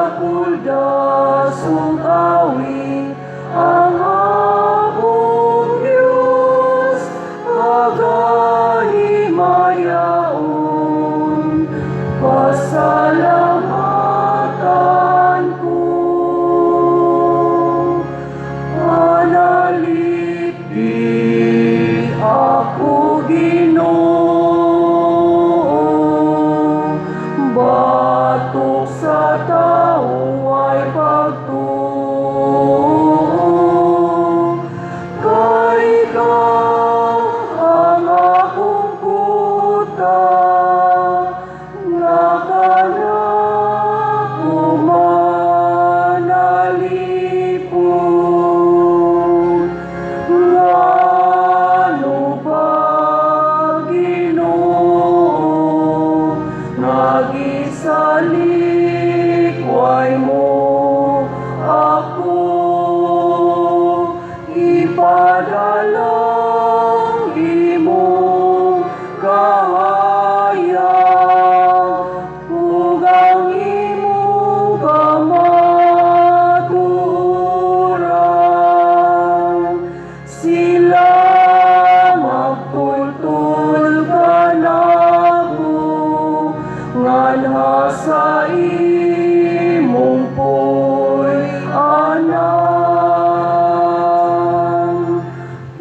Sa puldas ug awi ang akong Dios pagahimayaon, pasalamatan ko. Panalipdi ako, Ginoo, batok sa tao ay pagtuo, kay ikaw ang akong kuta nga kanako manalipon. Ngano ba, Ginoo, nga gisalikway mo ako? Ipadalang imong kahayag ug ang imong kamatuoran. Sila magtultol kanako nganha sa imong puy-anan.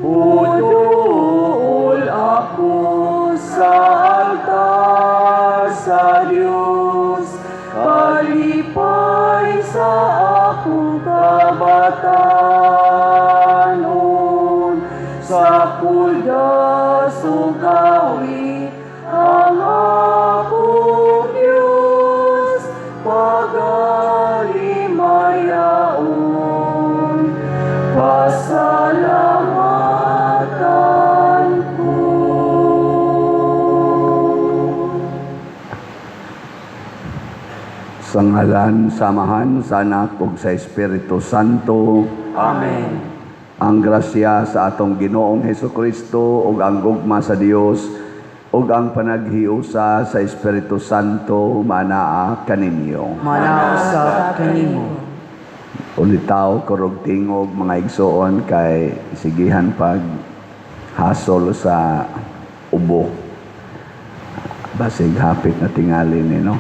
Uduol ako sa altar sa Dios, kalipay sa akong kabatanon. Sa puldas ug awi ang akong Dios pagahimayaon, pasalamatan ko. Sa ngalan sa Amahan, sa Anak ug sa Espiritu Santo. Amen. Ang grasya sa atong Ginoong Hesukristo ug ang gugma sa Dios ug ang panaghiusa sa Espiritu Santo manaa kaninyo. Manaa usab kanimo. Ulitaw kurog tingog, mga igsoon, kay sigihan pag hasol sa ubo. Basig hapit na tingali ni, no.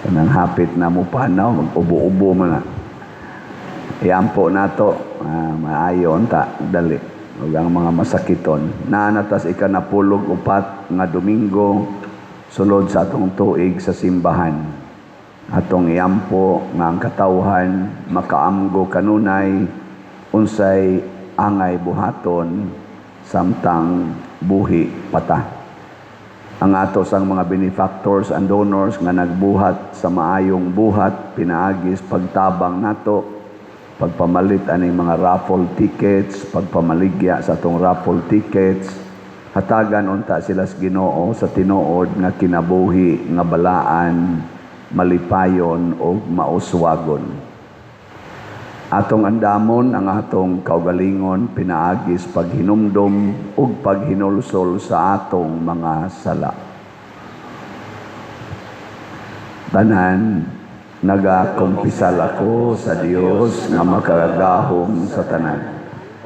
Kanang hapit na mupanaw, mag-ubo-ubo man na. Iampo nato, maayo unta, dali. Ug ang mga masakiton. Naa na tas ikanapulog upat nga Domingo sulod sa atong tuig sa simbahan. Atong iampo nga ang katawhan makaamgo kanunay unsay angay buhaton samtang buhi pata. Ang ato sang mga benefactors and donors nga nagbuhat sa maayong buhat pinaagis pagtabang nato, pagpamalit aning mga raffle tickets, pagpamaligya sa atong raffle tickets, hatagan unta sila sa Ginoo sa tinuod nga kinabuhi nga balaan, malipayon o mauswagon. Atong andamon ang atong kaugalingon pinaagis paghinumdom ug paghinulsol sa atong mga sala. Tanan, nagakumpisal ako sa Dios nga makagagahom sa tanan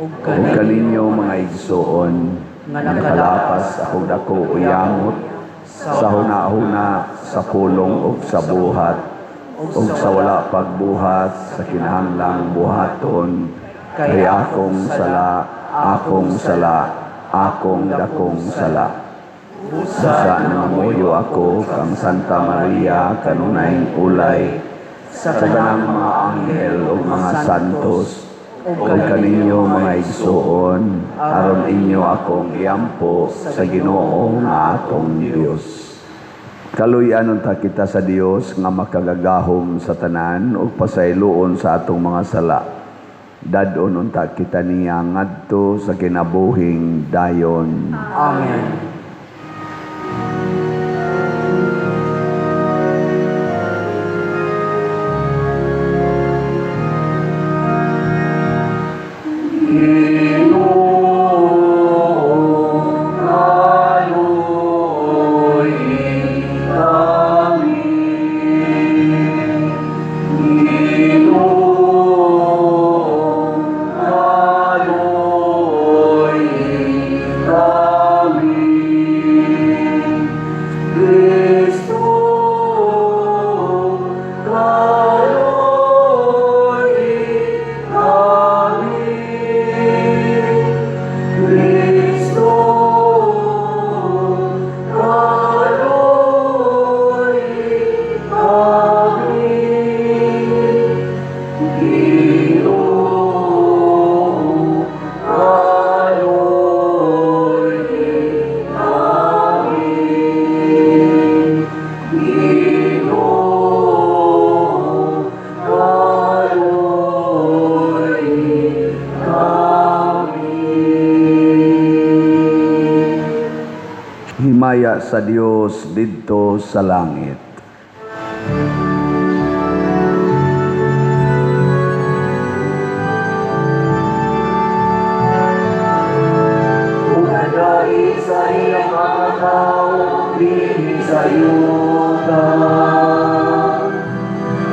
ug ug kaninyo, mga igsoon, nga nakalapas akong dako uyamot sa huna-huna, sa pulong ug sa buhat ug sa wala pagbuhat sa kinahanglang buhaton, kay akong sala, akong sala, akong dakong sala. Busa nangamuyo ako kang Santa Maria, kanunayng ulay, sa tanang mga anghel ug mga santos, ug kaninyo, mga igsuon, aron inyo akong iampo sa Ginoo nga atong Dios. Kaluy-an unta kita sa Dios nga makagagahom sa tanan ug pasayloon sa atong mga sala. Dad-on unta kita niya ngadto sa kinabuhing dayon. Amen. Ginoo, kaluoy kami. Kaloy kami. Kristo, kaloy kami. Ginoo, kaloy kami. Ginoo, kaloy kami. Himaya sa Dios didto sa langit. Ug nagdait sa iyang mga tao dinhi sa yuta.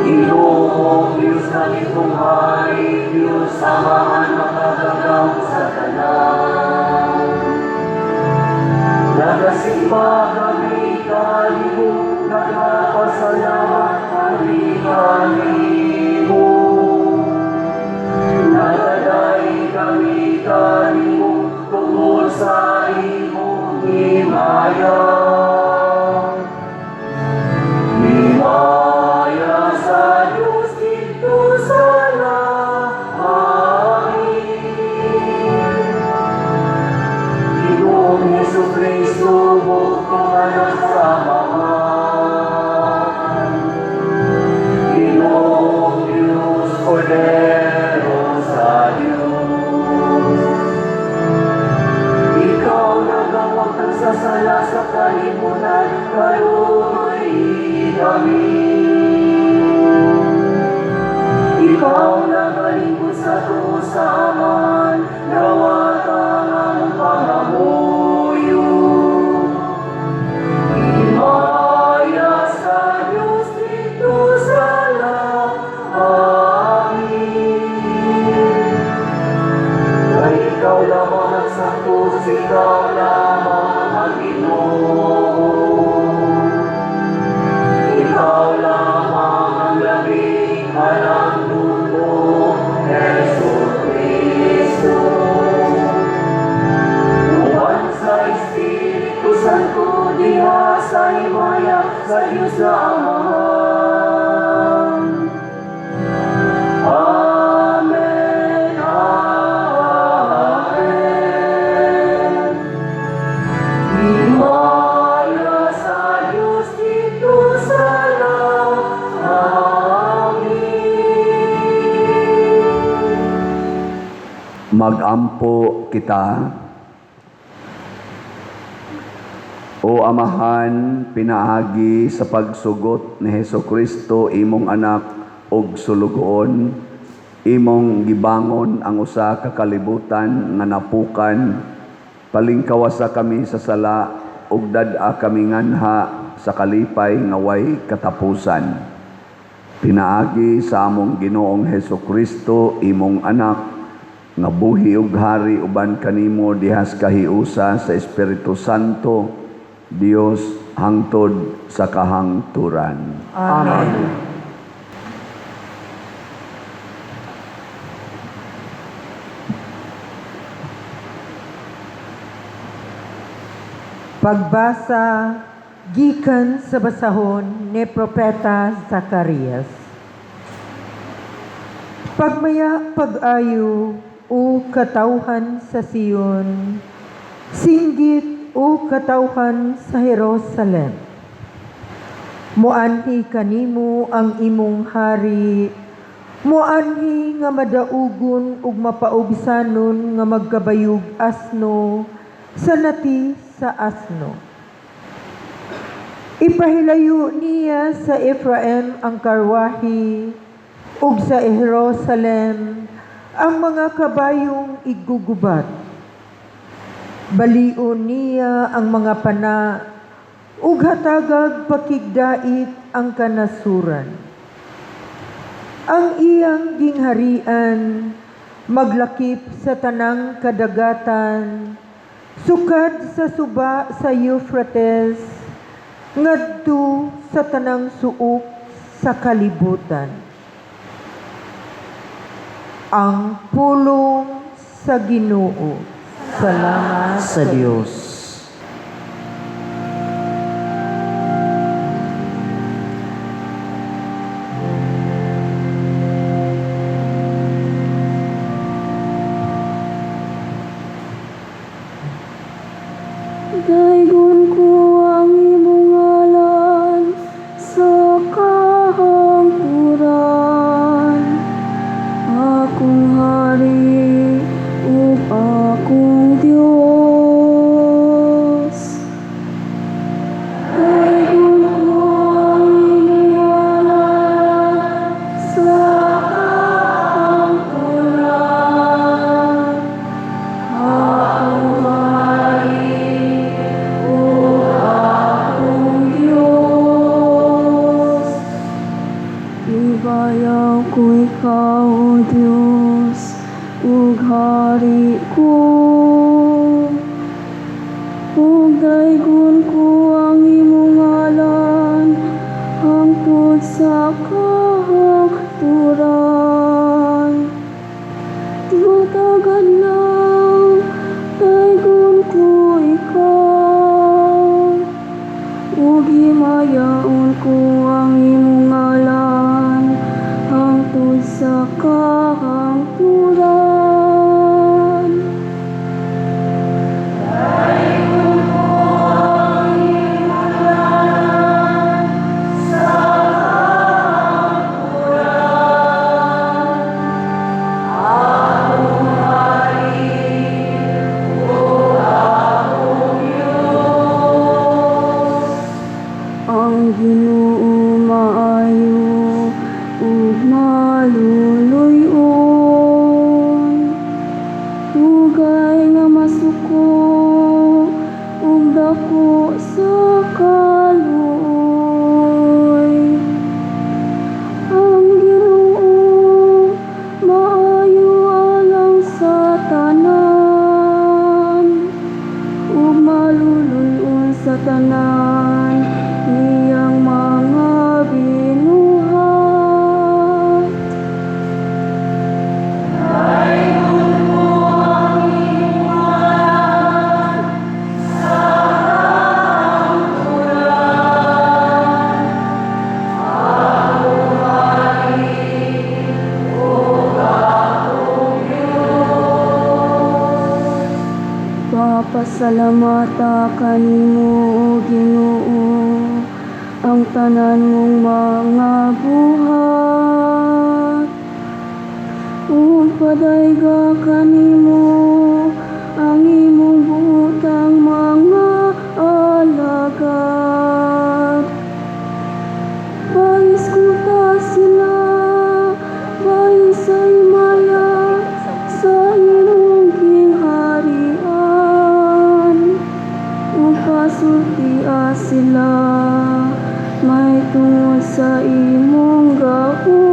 Ginoong Diyos na hari, Diyos Amahan, makagagahom sa tanan. Nagasimba kami kanimo, nagapasalamat kami kanimo. Nagadait kami kanimo tungod sa imong himaya. Himaya sa Diyos didto sa langit. Ginoong Hesus Kristo, bugtong Anak sa Amahan. Ginoong Diyos, Kordero sa Diyos. Ikaw nagawagtang sa sala sa kalibutan, kaluoy kami. Ikaw nagalingkod sa tuo sa Amahan, dawata ang among pangamuyo. Himaya sa Diyos didto sa langit. Kay ikaw lamang ang santos, ikaw lamang ang Ginoo. Ikaw lamang ang labing halangdon, Hesu Kristo. Uban sa Espiritu Santo, diha sa himaya sa Diyos na Amahan. Amen. Amen. Himaya sa Diyos didto sa langit. Magampo kita. O Amahan, pinaagi sa pagsugot ni Hesu Kristo imong anak og sulugoon, imong gibangon ang usa ka kalibutan nga napukan, palingkawasa kami sa sala ug dad-a kami nganha sa kalipay nga way katapusan. Pinaagi sa among Ginoong Hesu Kristo imong anak nga buhi ug hari uban kanimo dihas kahiusa sa Espiritu Santo, Dios, hangtod sa kahangturan. Amen. Pagbasa gikan sa basahon ni Propeta Zacarias. Pagmaya pag-ayo, o katawhan sa Sion, singgit, o katawhan sa Jerusalem. Muanhi kanimo ang imong hari, muanhi nga madaugon ug mapaubsanon nga magkabayog asno sa nati sa asno. Ipahilayo niya sa Efraim ang karwahi ug sa Jerusalem ang mga kabayong igugubat. Balion niya ang mga pana ug hatagag pakigdait ang kanasuran. Ang iyang gingharian maglakip sa tanang kadagatan, sukad sa suba sa Euphrates ngadto sa tanang suok sa kalibutan. Ang pulong sa Ginoo. Salamat Sa Dios. Daygon ko ang imong ngalan sa kahangturan, akong hari ug akong Dios. Daygon ko ang imong ngalan sa kahangturan, akong hari ug akong Dios. Ibayaw ko ikaw, O Diyos, ug hari ko. Ug daygon ko ang imong ngalan hangtod sa kahangturan. Matag adlaw, daygon ko ikaw, ug himayaon ko ang imong ngalan hangtod sa kahangturan. Ang Ginoo maayo ug maluluy-on, dugay nga masuko ug dako sa kaluoy. Ang Ginoo maayo alang sa tanan ug maluluy-on sa tanan niyang mga binuhat. Papasalamata kanimo, O Ginoo, ang tanan mong mga buhat. Ug padayga kanimo ang imong butang mga alagad. Pahisguta sila bahin sa himaya sa imong gingharian, ug pasultia sila mahitungod sa imong gahom.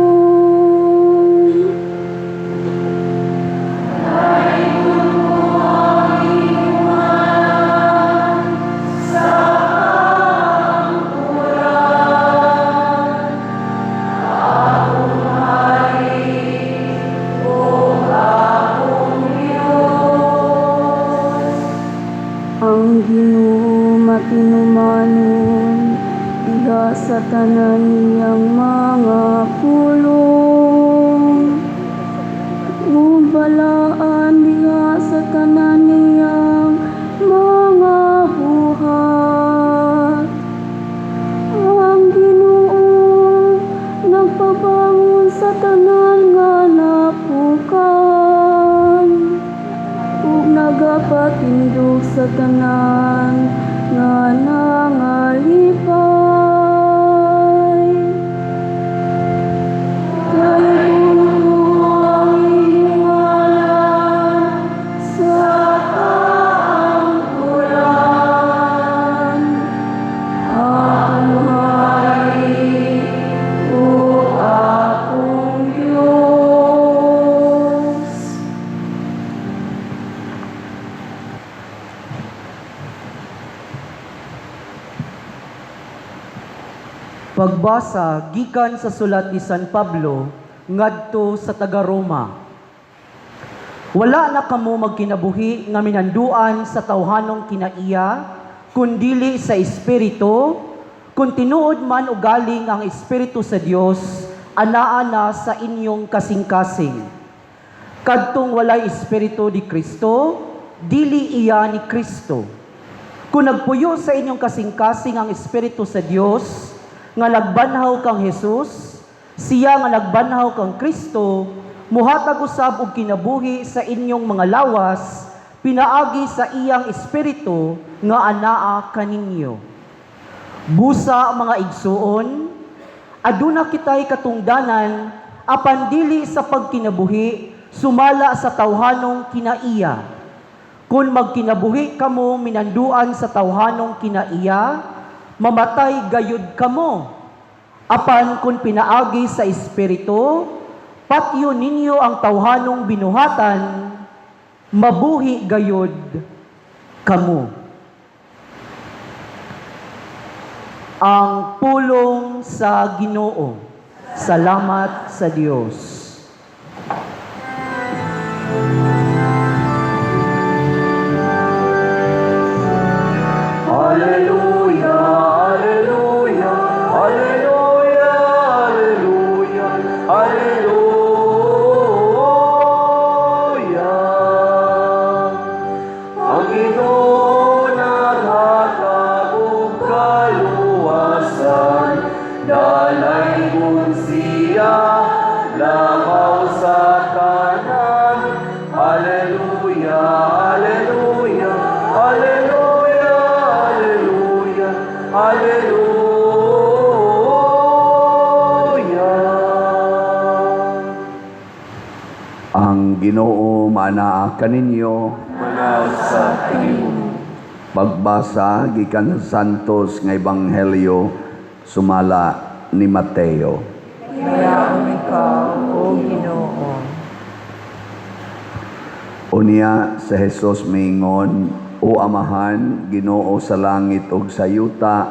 Ang Ginoo matinumanon diha sa tanan niyang mga pulong, ug balaan diha sa tanan niyang mga buhat. Ang Ginoo nagpabangon sa tanan nga napukan ug nagapatindog sa tanan nga nangalipay. Daygon ko ang imong ngalan sa kahangturan, akong hari ug akong Dios. Pagbasa gikan sa sulat ni San Pablo ngadto sa taga-Roma. Wala na kamo magkinabuhi nga minanduan sa tawhanong kinaiya, kundili sa Espiritu, kung tinuod man ugaling ang Espiritu sa Dios, anaa na sa inyong kasing-kasing. Kadtong walay Espiritu ni Kristo, dili iya ni Kristo. Kung nagpuyo sa inyong kasing-kasing ang Espiritu sa Dios, nga nagbanhaw kang Jesus, siya nga nagbanhaw kang Kristo, muhatag usab og kinabuhi sa inyong mga lawas, pinaagi sa iyang Espiritu nga anaa kaninyo. Busa, mga igsuon, aduna kitay katungdanan apan dili sa pagkinabuhi sumala sa tawhanong kinaiya. Kung magkinabuhi kamo minanduan sa tawhanong kinaiya, mamatay gayud kamo. Apan kung pinaagi sa Espiritu, patyo ninyo ang tawhanong binuhatan, mabuhi gayud kamo. Ang pulong sa Ginoo. Salamat sa Dios. Alleluia, Alleluia, Alleluia, Alleluia, Alleluia. Ang Ginoo naghatag og kaluwasan, dalaygon siya, labaw sa tanan. Alleluia, Alleluia, Alleluia, Alleluia, Alleluia. Ang Ginoo maanaa kaninyo. Manasa kanimo. Pagbasa gikan sa Santos nga Ebanghelyo sumala ni Mateo. Himayaon ikaw, O Ginoo. Unya sa Jesus miingon, "O Amahan, Ginoo sa langit ug sa yuta,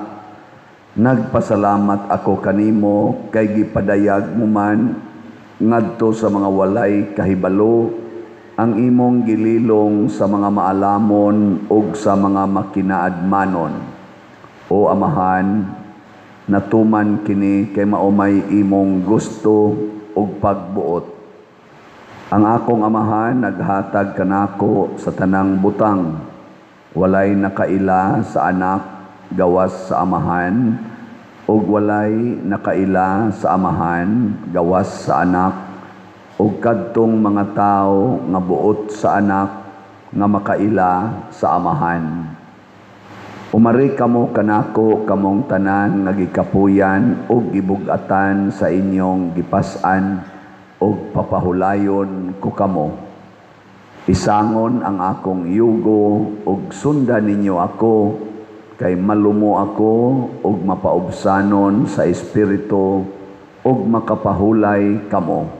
nagpasalamat ako kanimo kay gipadayag mo man ngadto sa mga walay kahibalo ang imong gililong sa mga maalamon ug sa mga makinaadmanon. O Amahan, natuman kini kay mao may imong gusto ug pagbuot. Ang akong Amahan naghatag kanako sa tanang butang. Walay nakaila sa Anak gawas sa Amahan, ug walay nakaila sa Amahan gawas sa Anak, ug kadtong mga tawo nga buot sa Anak nga makaila sa Amahan. Umari kamo kanako, kamong tanan nga gikapuyan ug gibug-atan sa inyong gipas-an, ug papahulayon ko kamo. Isangon ang akong yugo ug sundan ninyo ako, kay malumo ako ug mapaubsanon sa espiritu, ug makapahulay kamo.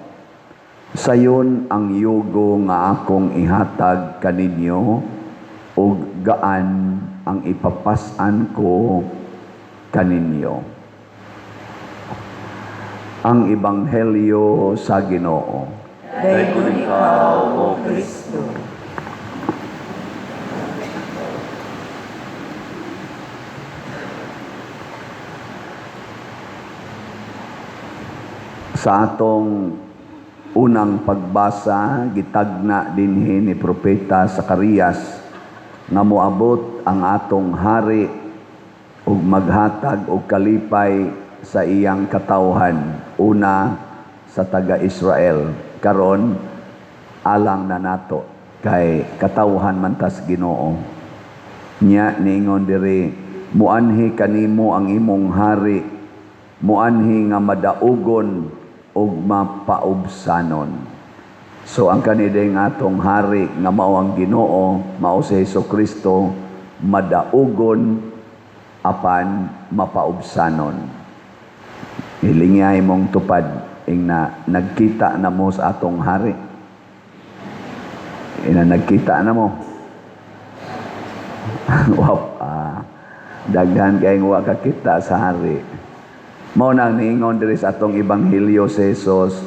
Sayon ang yugo nga akong ihatag kaninyo, ug gaan ang ipapas-an ko kaninyo." Ang Ebanghelyo sa Ginoo. Dayon ikaw, O Kristo. Sa atong unang pagbasa, gitagna dinhi ni Propeta Zacarias nga moabot ang atong hari ug maghatag og kalipay sa iyang katawhan, una sa taga-Israel. Karon alang na nato kay katawhan man tas Ginoo. Nya niingon diri, muanhi kanimo ang imong hari, muanhi nga madaugon ug mapaubsanon. So ang kanideng atong hari nga mao ang Ginoo, mao si Hesus Kristo, madaugon apan mapaubsanon. Hilingay mong tupad ing na nagkita na mo sa atong hari. Ina nagkita na mo. Wow, daghan kay wa kakita sa hari. Mao nang niingon diri sa atong ebanghelyo si Jesus,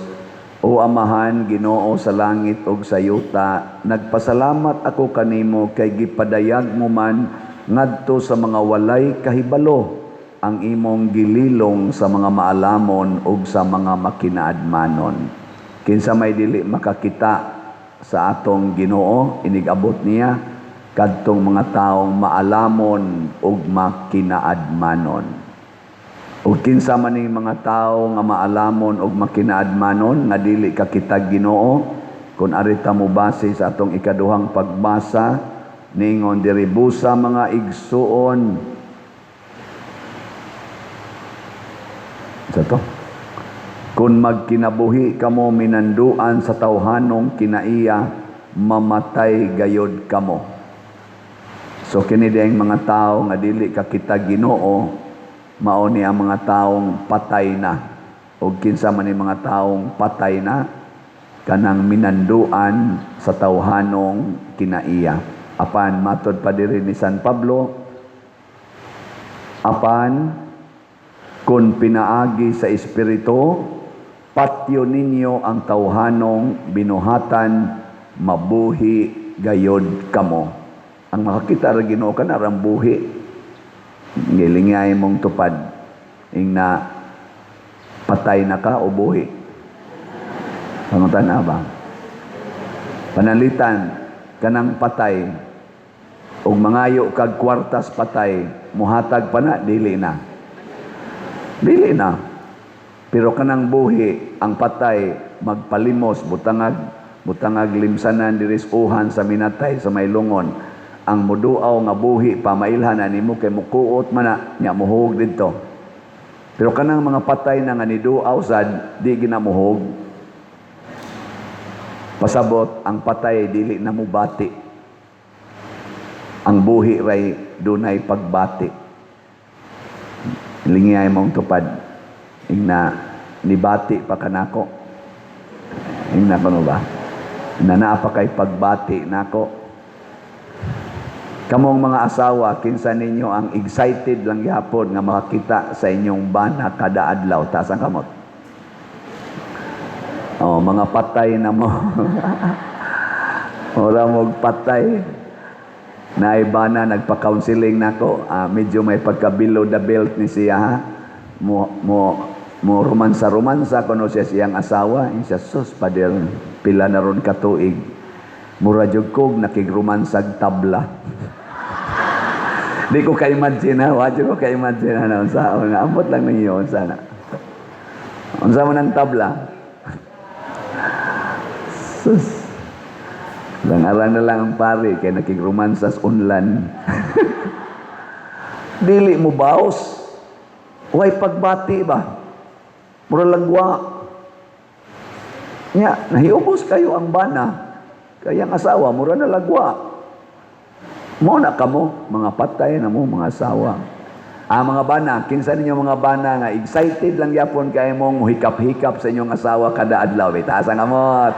"O Amahan, Ginoo sa langit ug sa yuta, nagpasalamat ako kanimo kay gipadayag mo man ngadto sa mga walay kahibalo ang imong gililong sa mga maalamon ug sa mga makinaadmanon." Kinsa may dili makakita sa atong Ginoo inigabot niya kadtong mga taong maalamon ug makinaadmanon. Ug kinsa man ning mga tawo nga maalamon ug makinaadmanon nga dili kakitag Ginoo, kun ari ta mo base sa atong ikaduhang pagbasa, ningon diri, "Busa, mga igsuon," sa to, "kung magkinabuhi kamo minanduan sa tawhanong kinaiya, mamatay gayod kamo." So kini diyang mga tao nga dili kakita Ginoo, mao ni ang mga taong patay na. O kinsa man ni mga taong patay na? Kanang minanduan sa tawhanong kinaiya. Apan matod pa diri ni San Pablo, "Apan kung pinaagi sa Espiritu patyo ninyo ang tawhanong binuhatan, mabuhi gayod kamo." Ang makakita ra Ginoo kana rang buhi. Gilingay mong tupad ing na patay na ka o buhi. Pangutan ba? Panalitan kanang patay og mangayo kag kwartas patay, muhatag pa na? Dili na. Dili na. Pero kanang buhi, ang patay magpalimos, butangag butangag limsanan diri sa uhan sa minatay sa may lungon. Ang muduaw nga buhi pa, mailhan na nimo kay mukuot man na nya, muhug didto. Pero kanang mga patay na nga niduaw sad, di ginamuhog. Pasabot, ang patay dili na mubati. Ang buhi ray dunay pagbati. Lingiyay mong tupad ing na nibati pa kanako. Ing na kuno ba na naa pa kay pagbati nako. Kamong mga asawa, kinsa ninyo ang excited lang gyapon nga makakita sa inyong bana kada adlaw? Taas ang kamot. Oh, mga patay na mo. Ora mo patay. Naay bana nagpa-counseling nako, medyo may pagka below the belt ni siya ha. Mo romansa-romansa kuno siya siyang asawa. Siya, "Sus, pader, pila na ron katuig. Mura jud kog nakigromansag tabla." Di ko ka-imagine ha, wa ko ka-imagine ha, unsa na ambot lang ninyo unsa na. Unsa man ang tabla? Sus. Langaran na lang ang pare kay nakigromansas unlan. Dili mo baos. Way pagbati ba? Mura langwa. Nya, nahiubos kayo ang bana. Kaya ang asawa, mura na lagwa. Mo na kamo, mga patay na mo, mga asawa. Ah, mga bana, kinsa ninyo mga bana nga excited lang yapon kay mong hikap-hikap sa inyong asawa kada adlaw? Itaas ang kamot.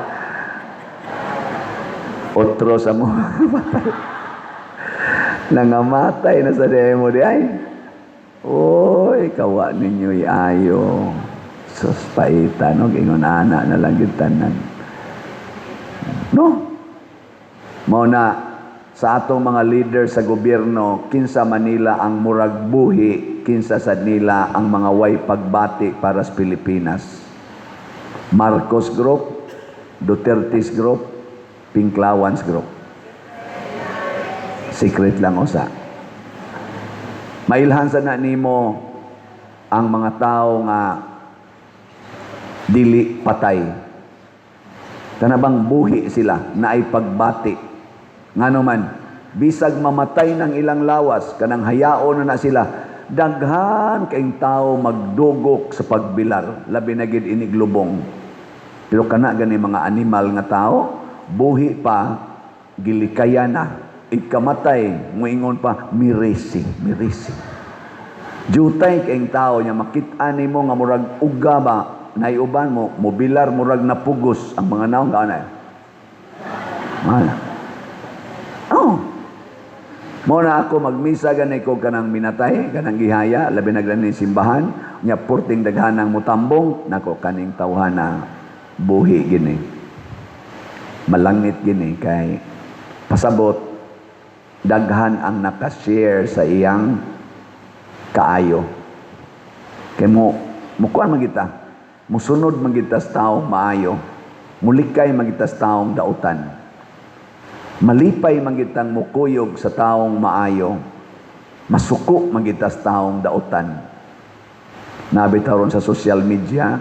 Otro sa mo. Patay. Nangamatay na sa demo di ay. Oy, kawa ninyo ayo. Sus, paita no, ingon ana na lang gyud tanan. No? Mao na sa atong mga leader sa gobyerno, kinsa Manila ang murag buhi, kinsa sa nila ang mga way pagbati para sa Pilipinas? Marcos Group, Duterte's Group, Pinklawans Group. Secret lang usa. Mailhan sa na nimo ang mga tao nga dili patay. Kanabang buhi sila na ay pagbati. Ngano man, bisag mamatay ng ilang lawas, kanang hayaon na na sila, daghan kayong tao magdugok sa pagbilar, labi na gid iniglubong. Pero kana gani mga animal nga tao, buhi pa, gilikaya na, ikamatay, muingon pa, "Mirisi, mirisi." Jutay kayong tao niya, makita nimo nga murag uga ba, naiuban mo, mobilar murag napugos ang mga naong kaanay. Mana. Oh. Mao na ako magmisa gani ko kanang minatay, kanang gihaya, labi na gani simbahan, nya purting daghanang mutambong, nako, kaning tawhana buhi gini. Malangit gini kay pasabot daghan ang nakashare sa iyang kaayo. Kay mo mukuan man kita, musunod man kita sa taong maayo, mulikay man kita sa taong dautan. Malipay man kitang mukuyog sa taong maayo, masuko man kita sa taong dautan. Naa bitaw ron sa social media,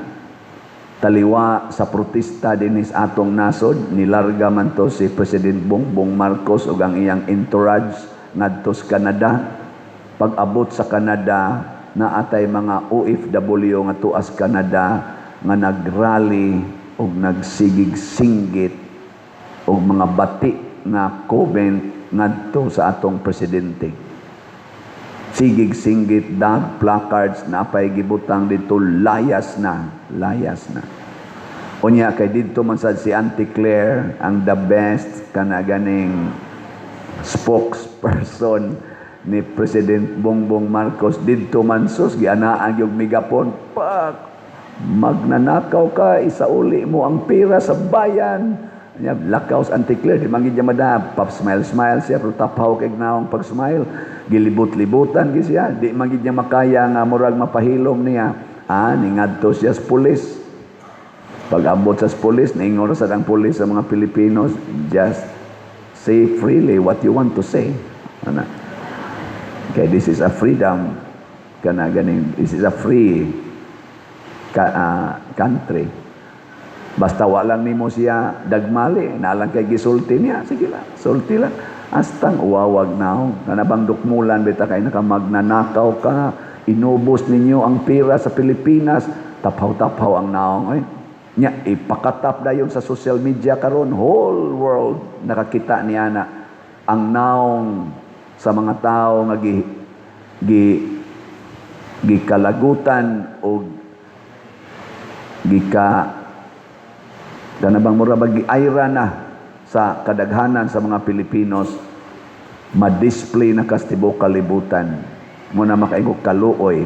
taliwa sa protesta dinis atong nasod, nilarga man to si President Bongbong Marcos ug ang iyang entourage ngadto sa Canada. Pag-abot sa Canada, naatay mga OFW nga tuas Canada nga nagrally og nagsigig singgit og mga bati nga comment ngadto sa atong presidente. Sigig singgit, dag placards na pay gibutang dito, "Layas na, layas na." Unya kay didto man sad si Auntie Claire, ang the best kana ganing spokesperson ni President Bongbong Marcos, didto man sus gianaan yung megapon, "Pak, magnanakaw ka, isauli mo ang pera sa bayan." Nya lakaw sa Auntie Claire, di man gid niya madahab, pap smile smile siya pero tapaw kay naong pag smile, gilibot-libutan gyud siya, di man gid niya makaya nga murag mapahilom niya. Ah, ningadto siya sa pulis. Pag abot sa pulis, niingon sa ang pulis sa mga Pilipinos, "Just say freely what you want to say." Ana. Okay, this is a freedom kana ganing, this is a free country. Basta wa lang nimo siya dagmali, na lang kay gisulti niya, sige lang, sulti lang. Astang uwawag naong, kana bang dukmulan bita kay naka magnanakaw ka, inubos ninyo ang pera sa Pilipinas, taphaw-taphaw ang naong ay. Nya ipakatap dayon sa social media karon, whole world nakakita niya na ang naong sa mga tao nga gi, gi gikalagutan o gika kana bang mura bag giayra na sa kadaghanan sa mga Pilipinos, ma-display na kas tibuok kalibutan mo na makaingon kaluoy.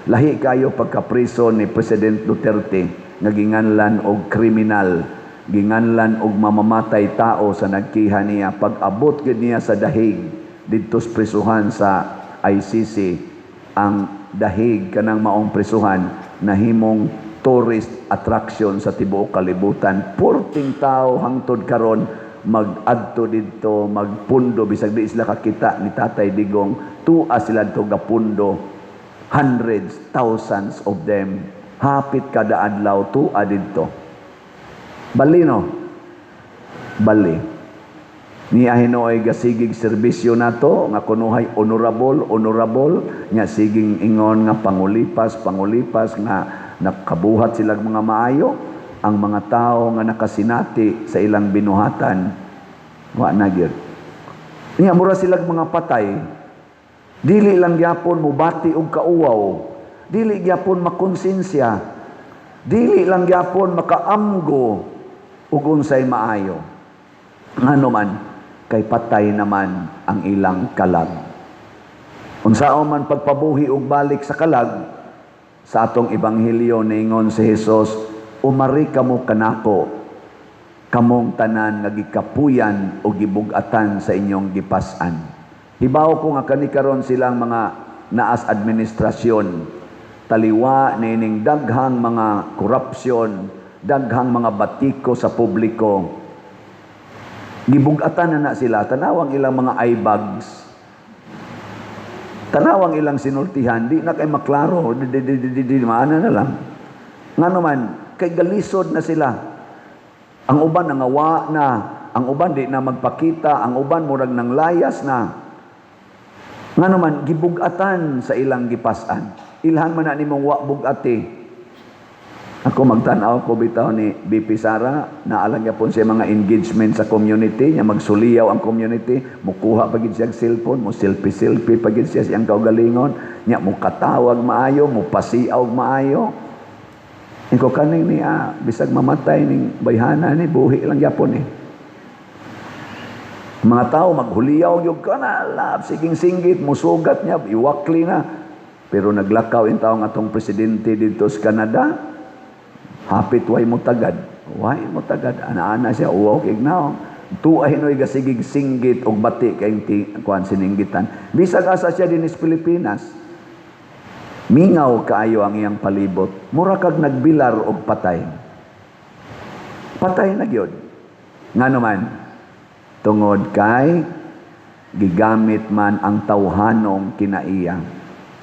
Lahi kayo pagkapriso ni President Duterte nga ginganlan og kriminal, ginganlan og mamamatay tao sa nagkiha niya. Pag abot gid niya sa dahig didto sa prisuhan sa ICC, ang dahig kanang maong prisuhan nahimong tourist attraction sa tibuok kalibutan. Purting tao hangtod karon mag-adto didto, magpundo, bisag di sila kakita ni Tatay Digong, tua sila dito gapundo, hundreds, thousands of them, hapit kada adlaw tua didto. Bali no? Bali. Niya hinuoy gasigig serbisyo nato nga kunuhay honorable, honorable, nya siging ingon nga pangulipas, pangulipas nga nakabuhat sila mga maayo, ang mga tao nga nakasinati sa ilang binuhatan wa na gyud. Nya mura silag mga patay. Dili lang gyapon mubati og kauwaw. Dili gyapon makonsensya. Dili lang gyapon makaamgo ug unsay maayo. Ngano man kay patay naman ang ilang kalag. Unsaon man pagpabuhi og balik sa kalag? Sa atong ebanghelyo niingon si Jesus, "Umari kamo kanako, kamong tanan nga gikapuyan o gibug-atan sa inyong gipas-an." Hibaw ko nga kani karon silang mga naas administrasyon, taliwa niining daghang mga korupsyon, daghang mga batiko sa publiko. Gibugatan na na sila, tanawang ilang mga eye bags. Tanawang ilang sinultihan, di na kay maklaro, di, di, di, di, di, di, maana na lang. Ngano man, kay galisod na sila. Ang uban nangawa na, ang uban di na magpakita, ang uban murag nang layas na. Ngano man, gibugatan sa ilang gipasan. Ilhan man na nimong wa bugati. Ako magtan-aw ko bitaw ni BP Sara, naalang gyapon siya mga engagement sa community, nya magsuliyaw ang community, mukuha pa gid siya og cellphone, mo selfie-selfie pa gid siya siyang kaugalingon, nya mukatawag maayo, mupasiaw maayo. Iko kaning niya, bisag mamatay ning bayhana ni, buhi lang gyapon eh. Mga tao maghuliyaw gyud ka na, lab, siging singgit, musugat niya, iwakli na. Pero naglakaw in taong atong presidente dito sa Canada, hapit way mo tagad. Way mo tagad. Ana-ana siya, uwaw kay gnaw. Tuwa hinoy gasigig singgit og bati kay kuan sininggitan. Bisag asa siya dinhi sa Pilipinas, mingaw kaayo ang iyang palibot. Mura kag nagbilar og patay. Patay na gyud. Ngano man? Tungod kay gigamit man ang tawhanong kinaiya.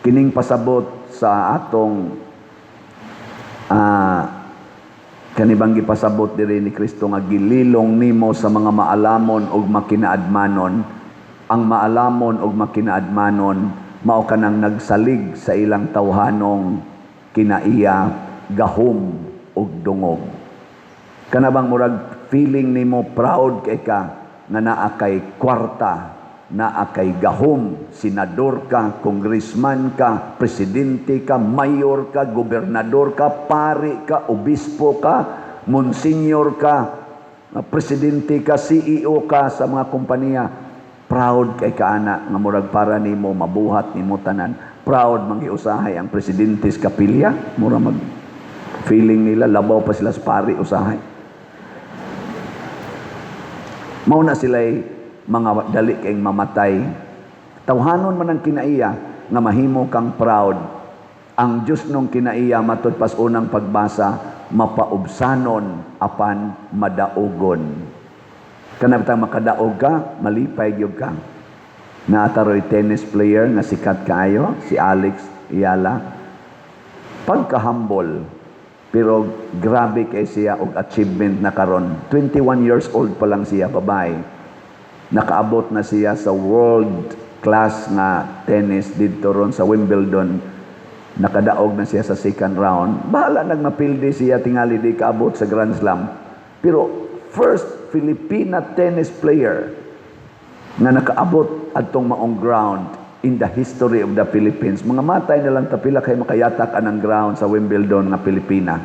Kining pasabot sa atong kanibang gipasabot diri ni Kristo nga gililong nimo sa mga maalamon ug makinaadmanon. Ang maalamon ug makinaadmanon mao kanang nagsalig sa ilang tawhanong kinaiya, gahom ug dungog. Kana bang murag feeling nimo proud kay ka nga naa kay kwarta, naa kay gahom, senador ka, congressman ka, presidente ka, mayor ka, gobernador ka, pari ka, obispo ka, monsenyor ka, presidente ka, CEO ka sa mga kompanya. Proud kay ka ana nga murag para nimo mabuhat nimo tanan. Proud man usahay ang presidente sa kapilya, mura mag feeling nila labaw pa sila sa pari usahay. Mao na sila'y mga dali kayong mamatay. Tawhanon man ang kinaiya nga mahimo kang proud. Ang Diyos nung kinaiya matud pas unang pagbasa, mapaubsanon apan madaugon. Kana bitang makadaog ka, malipay gyud ka. Naataroy tennis player nga sikat kaayo, si Alex Eala. Pagka-humble, pero grabe kay siya og achievement na karon. 21 years old pa lang siya, babae. Nakaabot na siya sa world class nga tennis didto ron sa Wimbledon. Nakadaog na siya sa second round. Bahala nagmapildi siya tingali di kaabot sa Grand Slam. Pero first Filipina tennis player nga nakaabot adtong maong ground in the history of the Philippines. Mga matay na lang tapila kay makayatak anang ground sa Wimbledon nga Pilipina.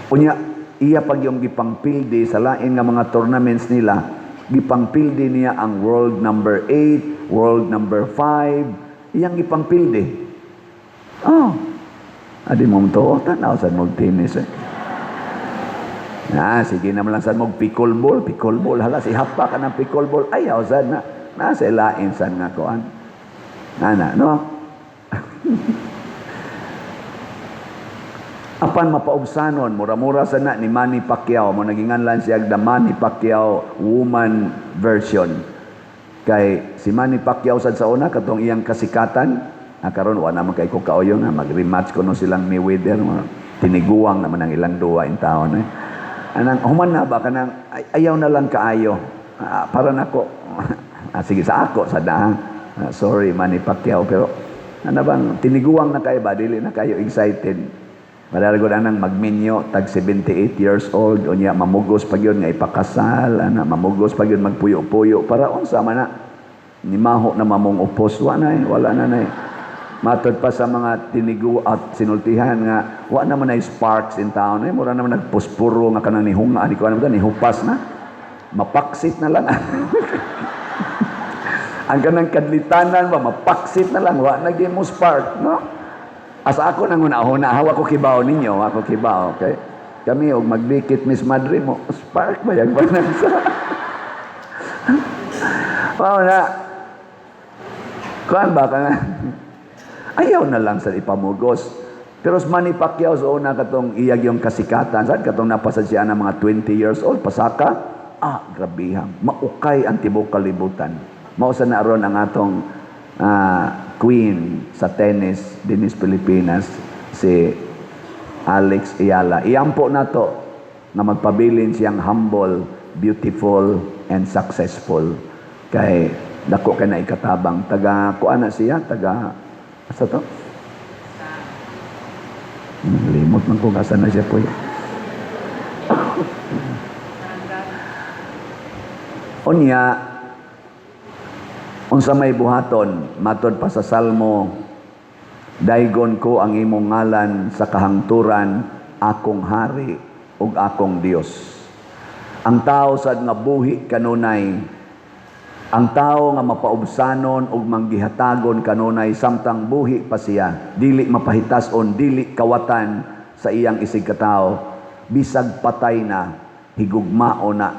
Unya, iya pag yung gipangpildi sa lain nga mga tournaments nila, gipangpildi niya ang world number 8, world number 5, iyang gipangpildi. Oh, adi mo to, tanaw sa mong tennis eh. Na, sige naman lang sa mong pickleball, pickleball, hala, si hapa ka ng pickleball, ayaw sad na, nasa lain sad nga kuan. Ana, no? Apan mapaubsanon, mura-mura sa na ni Manny Pacquiao, mo naginganlan siya the Manny Pacquiao woman version. Kay si Manny Pacquiao sad sa una katong iyang kasikatan, karon wa naman kay ko kaoyo nga mag-rematch kuno silang Mayweather, tiniguang naman ang ilang duwa in taon eh. Anang human na ba kanang ayaw na lang kaayo. Para nako. Sige sa ako sa daan. Sorry Manny Pacquiao, pero ano bang tiniguang na kayo ba, dili na kayo excited. Madaragod anang magminyo tag 78 years old unya mamugos pa gyud nga ipakasal, ana mamugos pa gyud magpuyo-puyo para unsa man na nimaho na mamong upos, wa na eh, wala na na eh. Matod pa sa mga tinigu at sinultihan nga wa na man ay sparks in town eh, mura naman nagpuspuro nga kanang nihunga ani ko ano ba nihupas na, mapaksit na lang. Ang kanang kadlitanan ba mapaksit na lang, wa na gyud mo spark, no? Asa ako nang una-una, hawa ko kibaw ninyo, ako kibaw, okay? Kami og magdikit Miss Madre mo, spark ba yag ba sa? Mao na. Kuan ba ka na? Ayaw na lang sa ipamugos. Pero sa Manny Pacquiao sa una katong iyag yung kasikatan, sad katong napasad siya ng mga 20 years old, pasaka, grabihan, maukay ang tibok kalibutan. Mao sa na aron ang atong queen sa tennis dinis Pilipinas, si Alex Eala. Iampo na to na magpabilin siyang humble, beautiful, and successful. Kay dako kay na ikatabang. Taga kuan na siya, taga asa to? Limot man ko asa na siya po. Unya, unsa may buhaton, matod pa sa Salmo, daygon ko ang imong ngalan sa kahangturan, akong hari ug akong Dios. Ang tao sad nga buhi kanunay, Ang tao nga mapaubsanon ug manggihatagon kanunay samtang buhi pa siya, dili mapahitas-on, dili kawatan sa iyang isig katawo, bisag patay na, higugmao na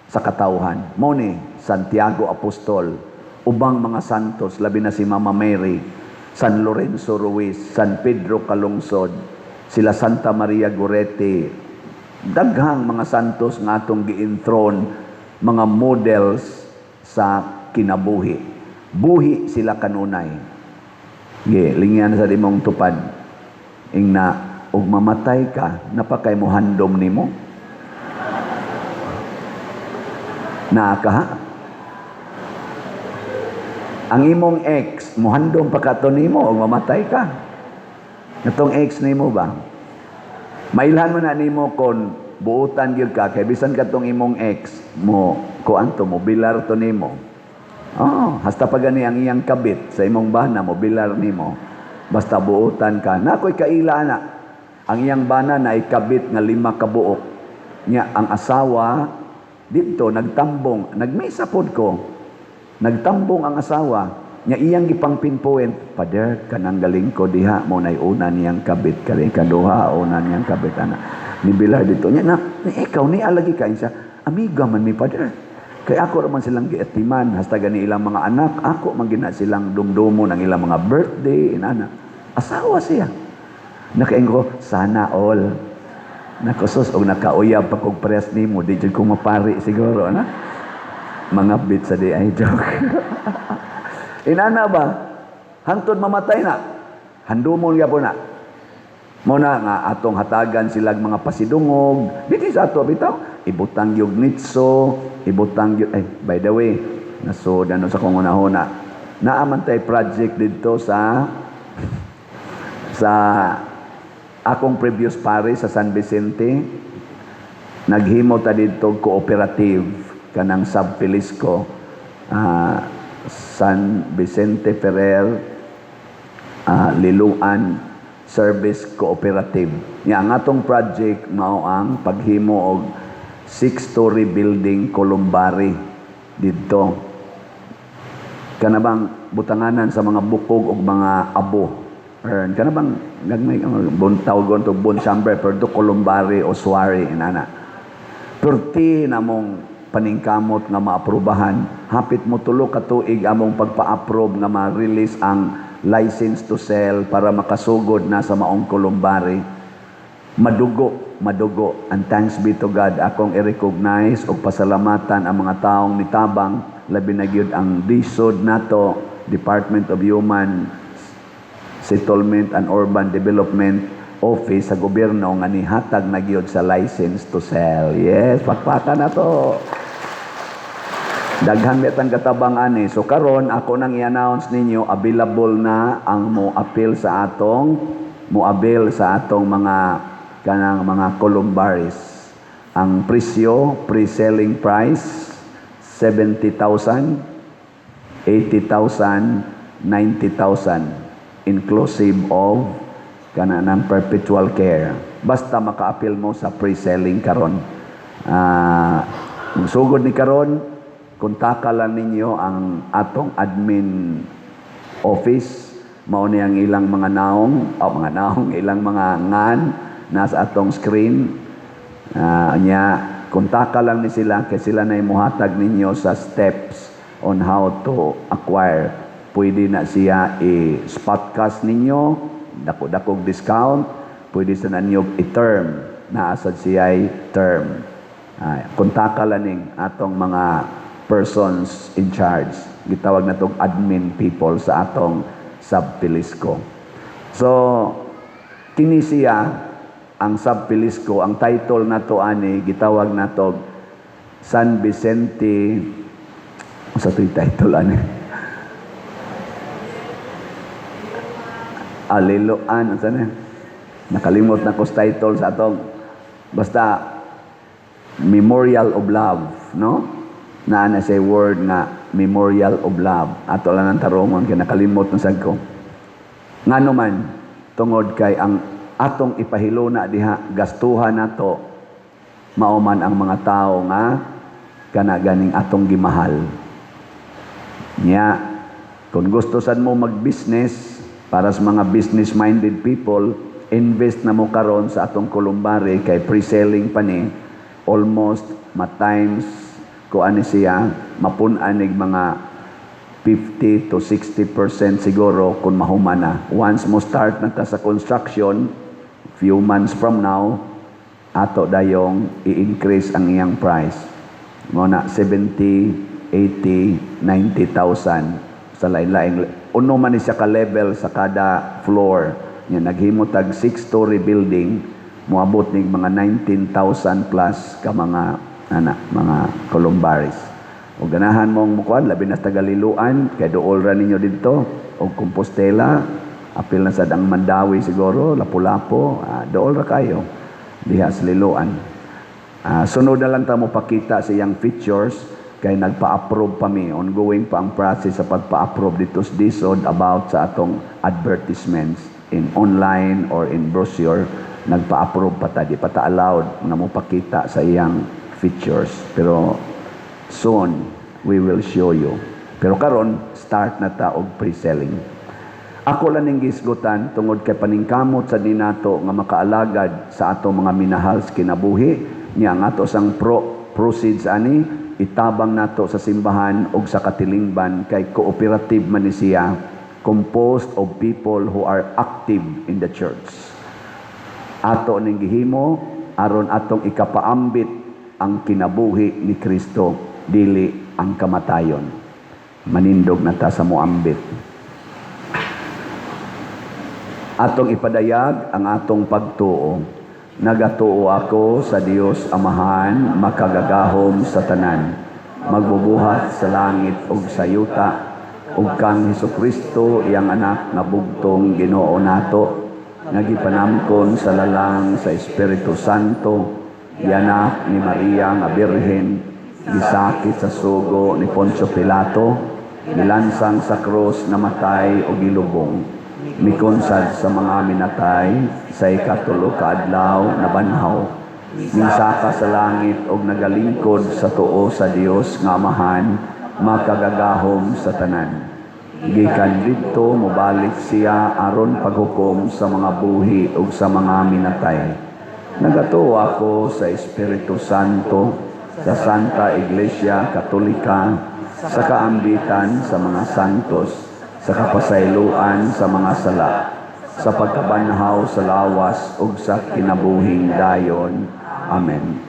sa katawhan. Mao ni Santiago Apostol, ubang mga santos, labi na si Mama Mary, San Lorenzo Ruiz, San Pedro Calungsod, sila Santa Maria Goretti, daghang mga santos nga atong gi-enthrone, mga models sa kinabuhi. Buhi sila kanunay. Ge, lingyan sa imong tupad. Ingna, ug mamatay ka, napakay mo handom nimo. Naa ka ha? Ang imong ex, muhandom pa ka to nimo ug mamatay ka. Katong ex nimo ba? Mailhan man na nimo kon buutan gyud ka kay bisan katong imong ex mo kuan to, mo bilar to nimo. Oh, hasta pa gani ang iyang kabit sa imong bana mo bilar nimo. Basta buutan ka. Na ako'y kaila na. Ang iyang bana na ikabit nga 5 ka buok. Nya ang asawa didto nagtambong, nagmisa pod ko. Nagtambong ang asawa. Nya iyang gipang pinpoint, "Pader, kanang galing ko diha mo nay una niyang kabit, kani kaduha una niyang kabit ana." Ni bilar dito nya na, ni ikaw ni alagi ka siya. "Amiga man mi, pader. Kay ako ra man silang giatiman hasta gani ilang mga anak, ako man gina silang dumdumo ng ilang mga birthday inana." Asawa siya. Nakaingon ko, "Sana all." Nakusos og nakauyab pa kog parehas nimo, di jud ko mapari siguro na. Mga bit sa di ay joke. Inana ba? Hangtod mamatay na. Handumon gyapon na. Mo na nga atong hatagan silag mga pasidungog. Dito sa ato bitaw, ibutang gyud nitso, ibutang gyud, eh, by the way, nasod ano sa kong unahuna. Naa man tay project didto sa akong previous parish sa San Vicente. Naghimo ta didto cooperative kanang Sub Felisco, San Vicente Ferrer Liloan Service Cooperative. Nya ang atong project mao ang paghimo og 6-story building columbary didto. Kana bang butanganan sa mga bukog og mga abo. Or kana bang gagmay bon tawgon to bone chamber pero do columbary o ossuary inana. Perti namong paningkamot nga maaprubahan, hapit mo 3 ka tuig among pagpa-approve nga ma-release ang license to sell para makasugod na sa maong columbary. Madugo, madugo. And thanks be to God, akong i-recognize og pasalamatan ang mga taong nitabang, labi na gyud ang DHSUD nato, Department of Human Settlement and Urban Development Office sa gobyerno nga nihatag na gyud sa license to sell. Yes, pakpakan na to. Daghan bitang katabang ani. So karon ako nang i-announce ninyo, available na ang mo-appeal sa atong mo-avail sa atong mga kanang mga columbaries. Ang presyo, pre-selling price 70,000, 80,000, 90,000 inclusive of kana ng perpetual care. Basta maka-appeal mo sa pre-selling karon. Sugod ni karon, kontaka lang ninyo ang atong admin office. Mao ni ang ilang mga naong, o mga naong, ilang mga ngan nasa atong screen. Nya, kontaka lang ni sila kay sila na muhatag ninyo sa steps on how to acquire. Pwede na siya i-spot cash ninyo, dako-dakog discount, pwede sa ninyo i-term, naasad siya term. Kontaka lang ning atong mga persons in charge. Gitawag na tong admin people sa atong Sub-Felisco. So, kini siya, ang Sub-Felisco, ang title na to ani, gitawag na to San Vicente, sa to'y title ani? Aliloan, ano na? Nakalimot na ko sa title sa atong, basta Memorial of Love, no? Naa na siya word nga Memorial of Love. Ato lang ang tarungon kay nakalimot na sad ko. Ngano man, tungod kay ang atong ipahiluna diha, gastuhan nato, mao man ang mga tao nga kana ganing atong gimahal. Nya, kung gusto sad mo mag-business, para sa mga business-minded people, invest na mo karon sa atong columbary kay pre-selling pa ni, almost ma-times ko ani siya, mapun-an nig mga 50 to 60% siguro kung mahuman na. Once mo start na ta sa construction, few months from now, ato dayong i-increase ang iyang price. Mao na 70, 80, 90,000 sa lain-laing uno man ni siya ka level sa kada floor. Nya naghimo tag 6-story building, moabot nig mga 19,000 plus ka mga ana mga columbaries. O ganahan mong mukuan, labi na sa taga Liloan, kay duol ra ninyo didto, o Compostela, apil na sad ang Mandaue siguro, Lapu-Lapu, duol ra kayo diha sa Liloan. Sunod na lang ta mo pakita sa iyang features kay nagpa-approve pa mi, ongoing pa ang process sa pagpa-approve dito sa DHSUD about sa atong advertisements in online or in brochure. Nagpa-approve pa ta, di pa ta allowed na mo pakita sa iyang features, pero soon we will show you. Pero karon start na ta og pre-selling. Ako lang ning gisgutan tungod kay paningkamot sa ninato nga makaalagad sa ato mga minahal sa kinabuhi niya. Ang ato sang proceeds ani itabang nato sa simbahan ug sa katilingban kay cooperative man ni siya, composed of people who are active in the church. Ato ning gihimo aron atong ikapaambit ang kinabuhi ni Kristo, dili ang kamatayon. Manindog na ta sa moambit. Atong ipadayag ang atong pagtuo. Nagatuo ako sa Dios Amahan, makagagahom sa tanan, magbubuhat sa langit ug sa yuta, ug kang Hesukristo, iyang anak nga bugtong Ginoo nato, nga gipanamkon sa lalang sa Espiritu Santo, gianak ni Maria nga Birhen, gisakit sa sugo ni Poncio Pilato, gilansang sa krus, namatay o gilubong, mikonsad sa mga minatay, sa ikatulo ka adlaw nabanhaw, minsaka sa langit og nagalingkod sa tuo sa Dios nga Amahan, makagagahom sa tanan. Gikan didto mobalik siya aron paghukom sa mga buhi ug sa mga minatay. Nagatuo ako sa Espiritu Santo, sa Santa Iglesia Katolika, sa kaambitan sa mga santos, sa kapasayloan sa mga sala, sa pagkabanhaw sa lawas ug sa kinabuhing dayon. Amen.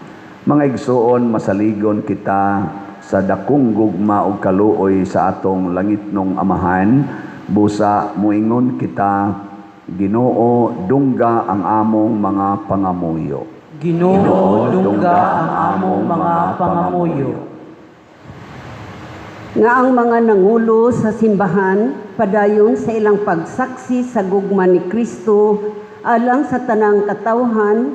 Mga igsuon, masaligon kita sa dakong gugma ug kaluoy sa atong langitnong Amahan. Busa muingon kita, "Ginoo, dungga ang among mga pangamuyo." Ginoo, dungga ang among mga pangamuyo. Nga ang mga nangulo sa simbahan padayon sa ilang pagsaksi sa gugma ni Kristo alang sa tanang katawhan,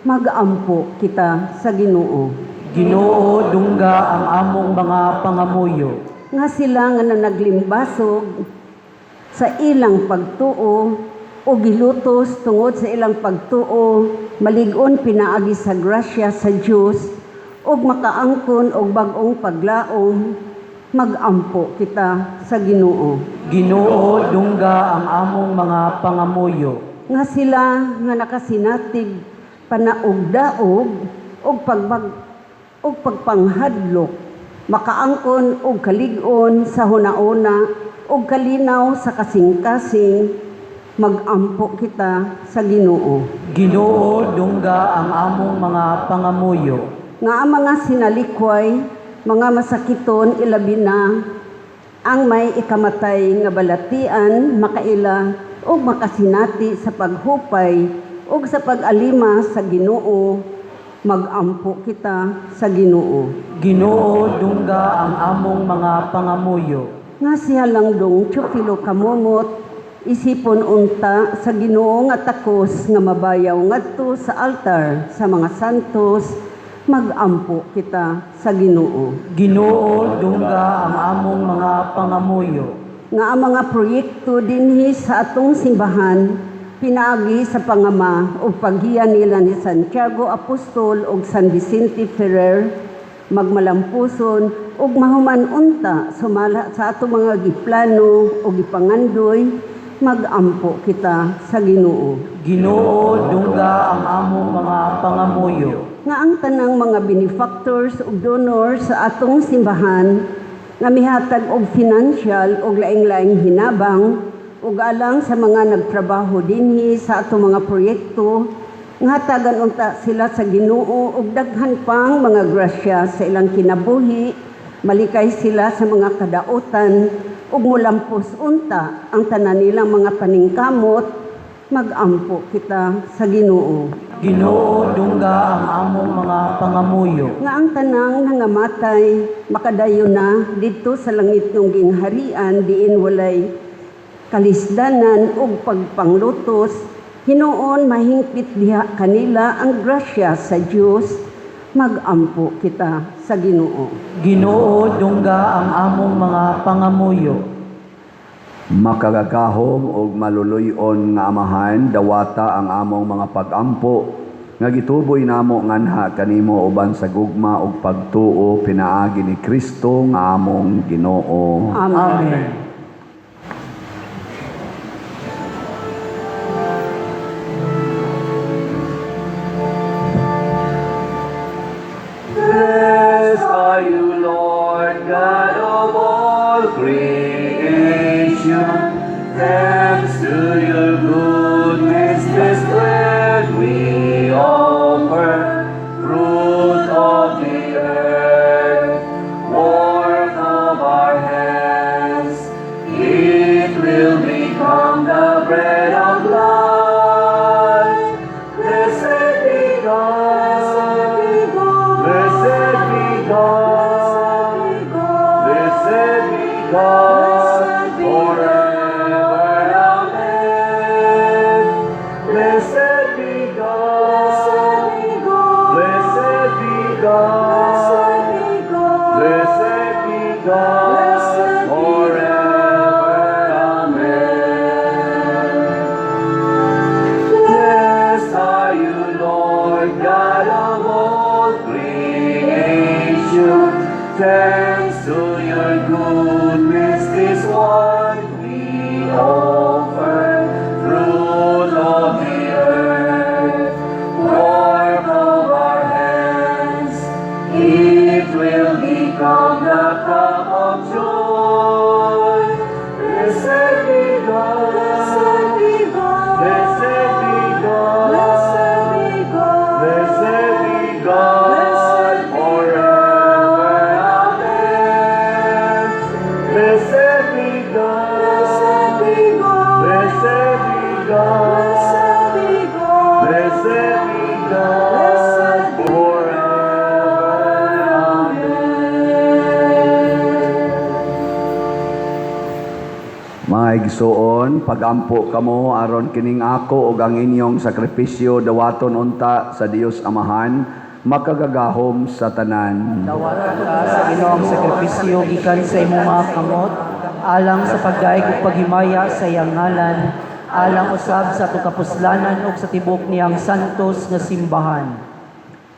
magampo kita sa Ginoo. Ginoo, dungga ang among mga pangamuyo. Nga sila nga nanaglimbasog sa ilang pagtuo o gilutos tungod sa ilang pagtuo malig-on pinaagi sa grasya sa Dios ug makaangkon og bag-ong paglaom, magampo kita sa Ginoo. Ginoo, dungga ang among mga pangamuyo. Nga sila nga nakasinatig panaugdaog og pagbag og pagpanghadlok makaangkon og kalig-on sa hunauna og kalinaw sa kasing-kasing, magampo kita sa Ginoo. Ginoo, dungga ang among mga pangamuyo. Nga ang mga sinalikway, mga masakiton, ilabi na ang may ikamatay nga balatian, makaila og makasinati sa paghupay ug sa pag-alima sa Ginoo, magampo kita sa Ginoo. Ginoo, dungga ang among mga pangamuyo. Nga siya lang dong Teofilo Camomot isipon unta sa Ginoo nga takos nga mabayaw ngadto sa altar sa mga santos, magampo kita sa Ginoo. Ginoo, dungga ang among mga pangamuyo. Nga ang mga proyekto dinhi sa atong simbahan pinaagi sa pangama o paggiya nila ni Santiago Apostol ug San Vicente Ferrer magmalampuson Ug mahuman unta sumala sa atong mga giplano o gipangandoy, magampo kita sa Ginoo. Ginoo, dungga ang among mga pangamuyo. Nga ang tanang mga benefactors ug donors sa atong simbahan nga mihatag og financial ug laing-laing hinabang ug alang sa mga nagtrabaho dinhi sa atong mga proyekto, nga hatagan unta sila sa Ginoo og daghan pang mga grasya sa ilang kinabuhi, malikay sila sa mga kadautan ug mulampos unta ang tanan nilang mga paningkamot, magampo kita sa Ginoo. Ginoo, dungga ang among mga pangamuyo. Nga ang tanang nangamatay makadayon na didto sa langit ng gingharian diin walay kalisdanan ug pagpanglutos, hinuon mahingpit diha kanila ang grasya sa Dios, magampo kita sa Ginoo. Ginoo, dungga ang among mga pangamuyo. Makagagahom og maluluy-on nga Amahan, dawata ang among mga pagampo nga gituboy namo nganha kanimo uban sa gugma ug pagtuo pinaagi ni Kristo nga among Ginoo. Amen. Amen. Blessed are you, Lord God of all creation. Thanks to your goodness, this bread we offer, fruit of the earth, work of our hands. It will become the bread of life. Blessed be God. Blessed be God. Blessed be God forever. Amen. Blessed be God. Blessed be God. Blessed be God forever. Amen. Blessed are you, Lord God of all creation. Thanks to your goodness, this one we offer, fruit of the earth, work of our hands. It will become the cup of joy. Blessed be God. Blessed be God. Blessed be God. Blessed be God forever. Amen. Blessed be God. Blessed be God. Blessed be God forever. Amen. Mga igsoon, pagampo kamo aron kining ako ug ang inyong sakripisyo dawaton unta sa Dios Amahan, makagagahom sa tanan. Dawatan ka sa Ginoong sakripisyo gikan sa imong mga kamot, alang sa pagdayeg ug paghimaya sa iyang ngalan, alang usab sa atong kapuslanan ug sa tibok niyang santos nga simbahan.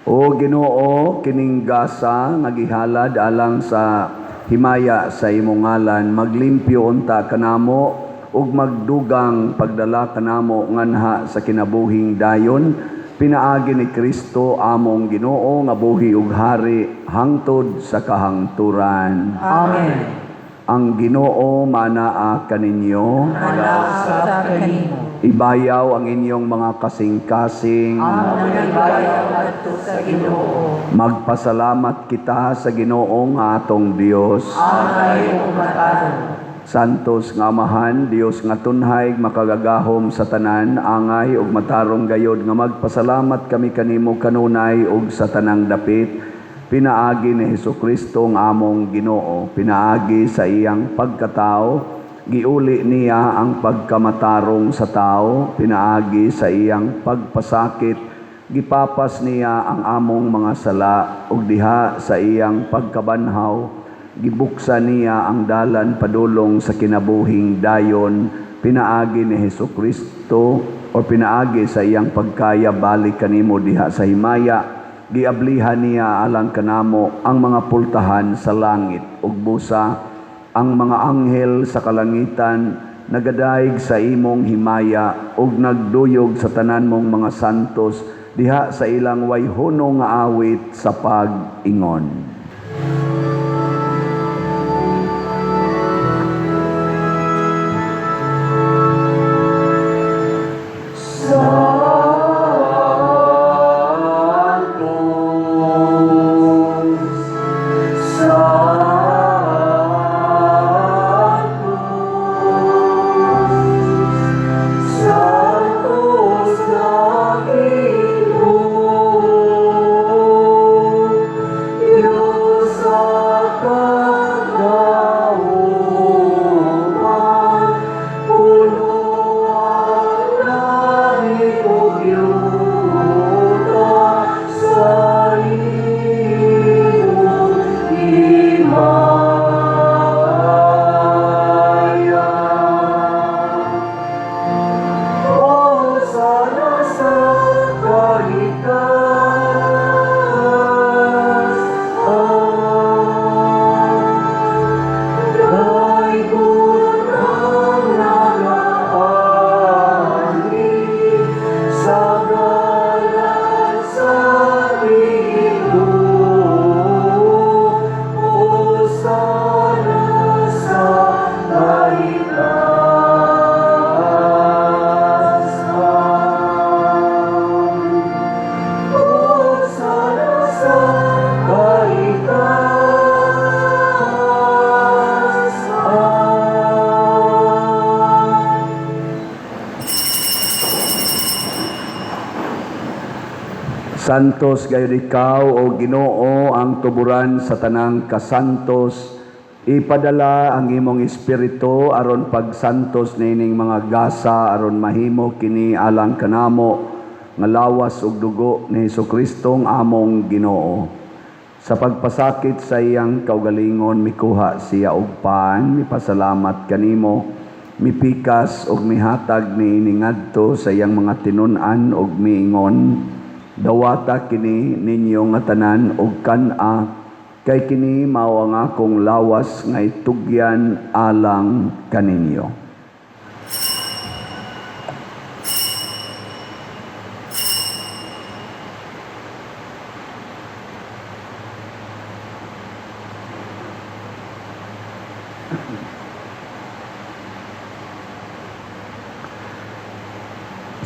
O Ginoo, kining gasa nga gihalad alang sa himaya sa imong ngalan, maglimpyo unta kanamo ug magdugang pagdala kanamo nganha sa kinabuhing dayon pinaagi ni Kristo among Ginoo nga buhi ug hari hangtod sa kahangturan. Amen. Ang Ginoo manaa kaninyo. Usab kanimo. Ibayaw ang inyong mga kasing-kasing. Among ibayaw adto sa Ginoo. Magpasalamat kita sa Ginoo nga atong Dios. Angay ug matarong. Santos nga Amahan, Dios nga tunhay, makagagahom sa tanan, angay ug matarong gayod nga magpasalamat kami kanimo kanunay ug sa tanang dapit. Pinaagi ni Hesukristo ang among Ginoo, pinaagi sa iyang pagkatao, giuli niya ang pagkamatarong sa tao, pinaagi sa iyang pagpasakit, gipapas niya ang among mga sala ug diha sa iyang pagkabanhaw, gibuksan niya ang dalan padulong sa kinabuhing dayon, pinaagi ni Hesukristo o pinaagi sa iyang pagkaya balik kanimo diha sa himaya. Giablihan niya alang kanamo ang mga pultahan sa langit ug busa ang mga anghel sa kalangitan nagadayeg sa imong himaya ug nagduyog sa tanan mong mga santos diha sa ilang way hunong nga awit sa pag-ingon. Santos na Diyos sa kagauman, puno ang langit ug yuta sa imong himaya. Hosana sa kaitaas. Daygon ang nagaanhi sa ngalan sa Ginoo. Hosana sa kaitaas. Hosana sa kaitaas. Santos gayud ikaw o Ginoo ang tuburan sa tanang kasantos. Ipadala ang imong espiritu aron pagsantos niining mga gasa aron mahimo kini alang kanamo nga lawas ug dugo ni Hesukristo ang among Ginoo. Sa pagpasakit sa iyang kaugalingon mikuha siya og pan, mipasalamat kanimo, mipikas ug mihatag niini ngadto sa iyang mga tinun-an ug miingon: "Dawata kini ninyo nga tanan og kan-a, kay kini mao ang akong lawas nga itugyan alang kaninyo."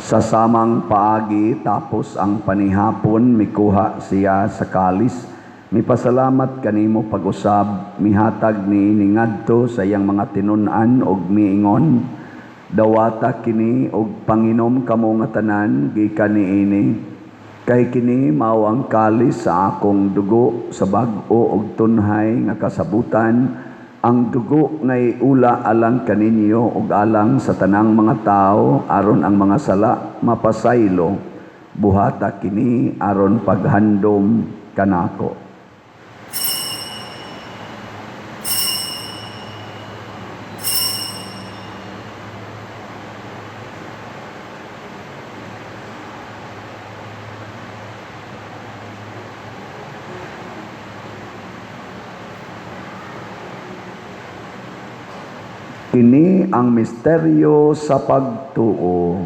Sa samang paagi tapos ang panihapon, mikuha siya sa kalis, mipasalamat kanimo pag-usab, mihatag niini ngadto sa iyang mga tinun-an og miingon: "Dawata kini og panginom kamo nga tanan gikan niini, kay kini mao ang kalis sa akong dugo sa bag-o og tunhay nga kasabutan, ang dugo nga iula alang kaninyo ug alang sa tanang mga tawo aron ang mga sala mapasaylo. Buhata kini aron paghandom kanako." Kini ang misteryo sa pagtuo.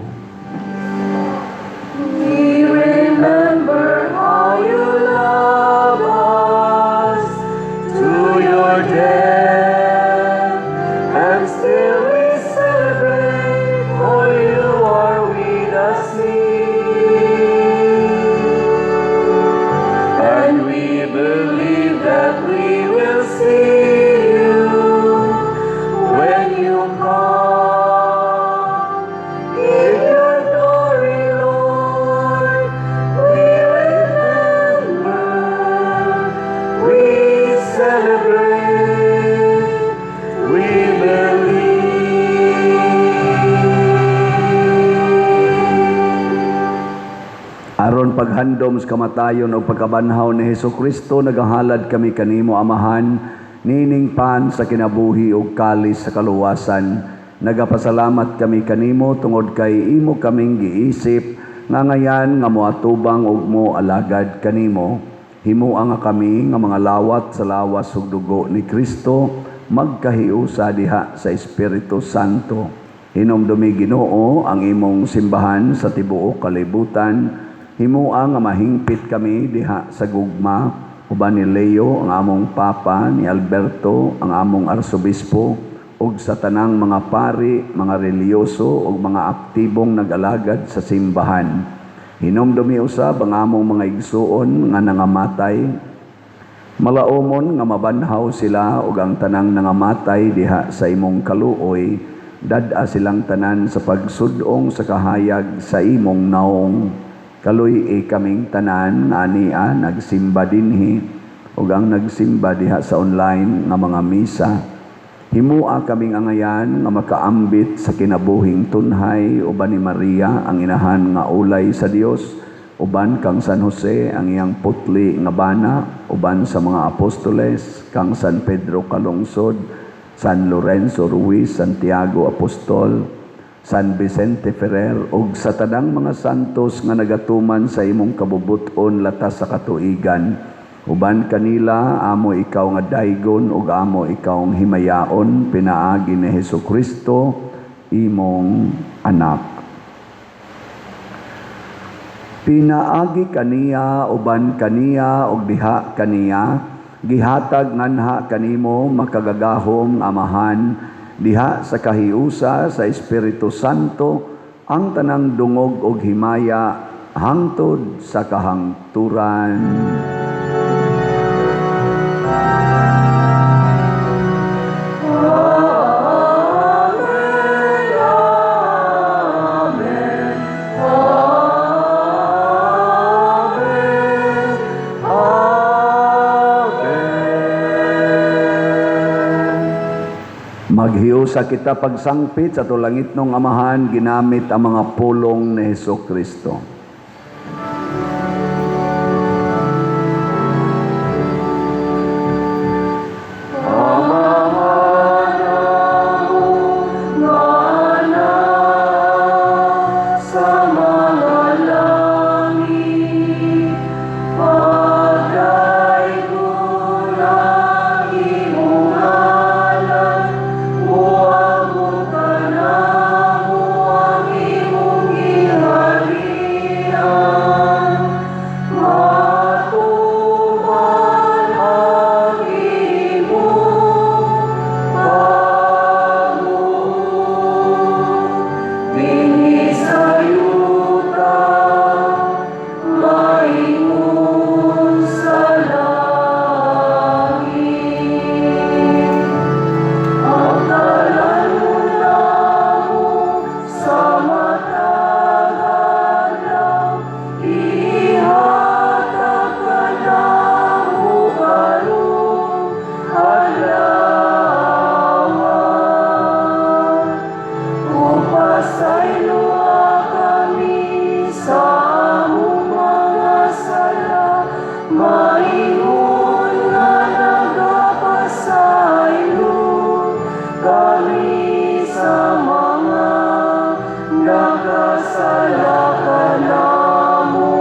We remember how you love us to your death, and still we celebrate, for you are with us here. And we believe that we will see you when you come. In your glory, Lord, we remember, we celebrate, we believe. Aron paghandom sa kamatayon ug pagkabanhaw ni Hesukristo, nagahalad kami kanimo, Amahan, nining pan sa kinabuhi ug kalis sa kaluwasan. Nagapasalamat kami kanimo tungod kay imo kaming giisip Nga ngayan nga moatubang ug mo alagad kanimo, himua nga kami nga mga lawat sa lawas ug dugo ni Kristo magkahiusa diha sa Espiritu Santo. Hinumdumi, Ginoo, ang imong simbahan sa tibuok kalibutan. Himua nga mahingpit kami diha sa gugma uban ni Leo ang among Papa, ni Alberto ang among Arsobispo, ug sa tanang mga pari, mga relihiyoso ug mga aktibong nag-alagad sa simbahan. Hinumdumi usab ang among mga igsuon nga nangamatay. Malaumon nga mabanhaw sila ug ang tanang nangamatay diha sa imong kaluoy, dad-a silang tanan sa pagsud-ong sa kahayag sa imong naong. Kaluy-i kaming tanan nga ania nagsimba dinhi ug ang nagsimba diha sa online nga mga misa. Himua kaming angayan nga makaambit sa kinabuhing tunhay uban ni Maria ang inahan nga ulay sa Dios, uban kang San Jose ang iyang putli nga bana, uban sa mga apostoles, kang San Pedro Calungsod, San Lorenzo Ruiz, Santiago Apostol, San Vicente Ferrer ug sa tanang mga santos nga nagatuman sa imong kabubut-on latas sa katuigan. Uban kanila amo ikaw nga daygon ug amo ikaw himayaon pinaagi ni Hesukristo imong anak. Pinaagi kaniya, uban kaniya ug diha kaniya, gihatag nganha kanimo, makagagahom Amahan, diha sa kahiusa sa Espiritu Santo, ang tanang dungog ug himaya hangtod sa kahangturan. Maghiusa kita pagsangpit sa atong langitnong Amahan ginamit ang mga pulong ni Hesus Kristo. Sa mga langit, pagdaygon ang imong ngalan, moabot kanamo ang imong gingharian, matuman ang imong pagbuot dinhi sa yuta, maingon sa langit. Ang namo sa matag adlaw, ihatag kanamo karong adlaw. Ug pasayloa kami sa among mga sala, maingon nga nagapasaylo kami sa mga nakasala kanamo.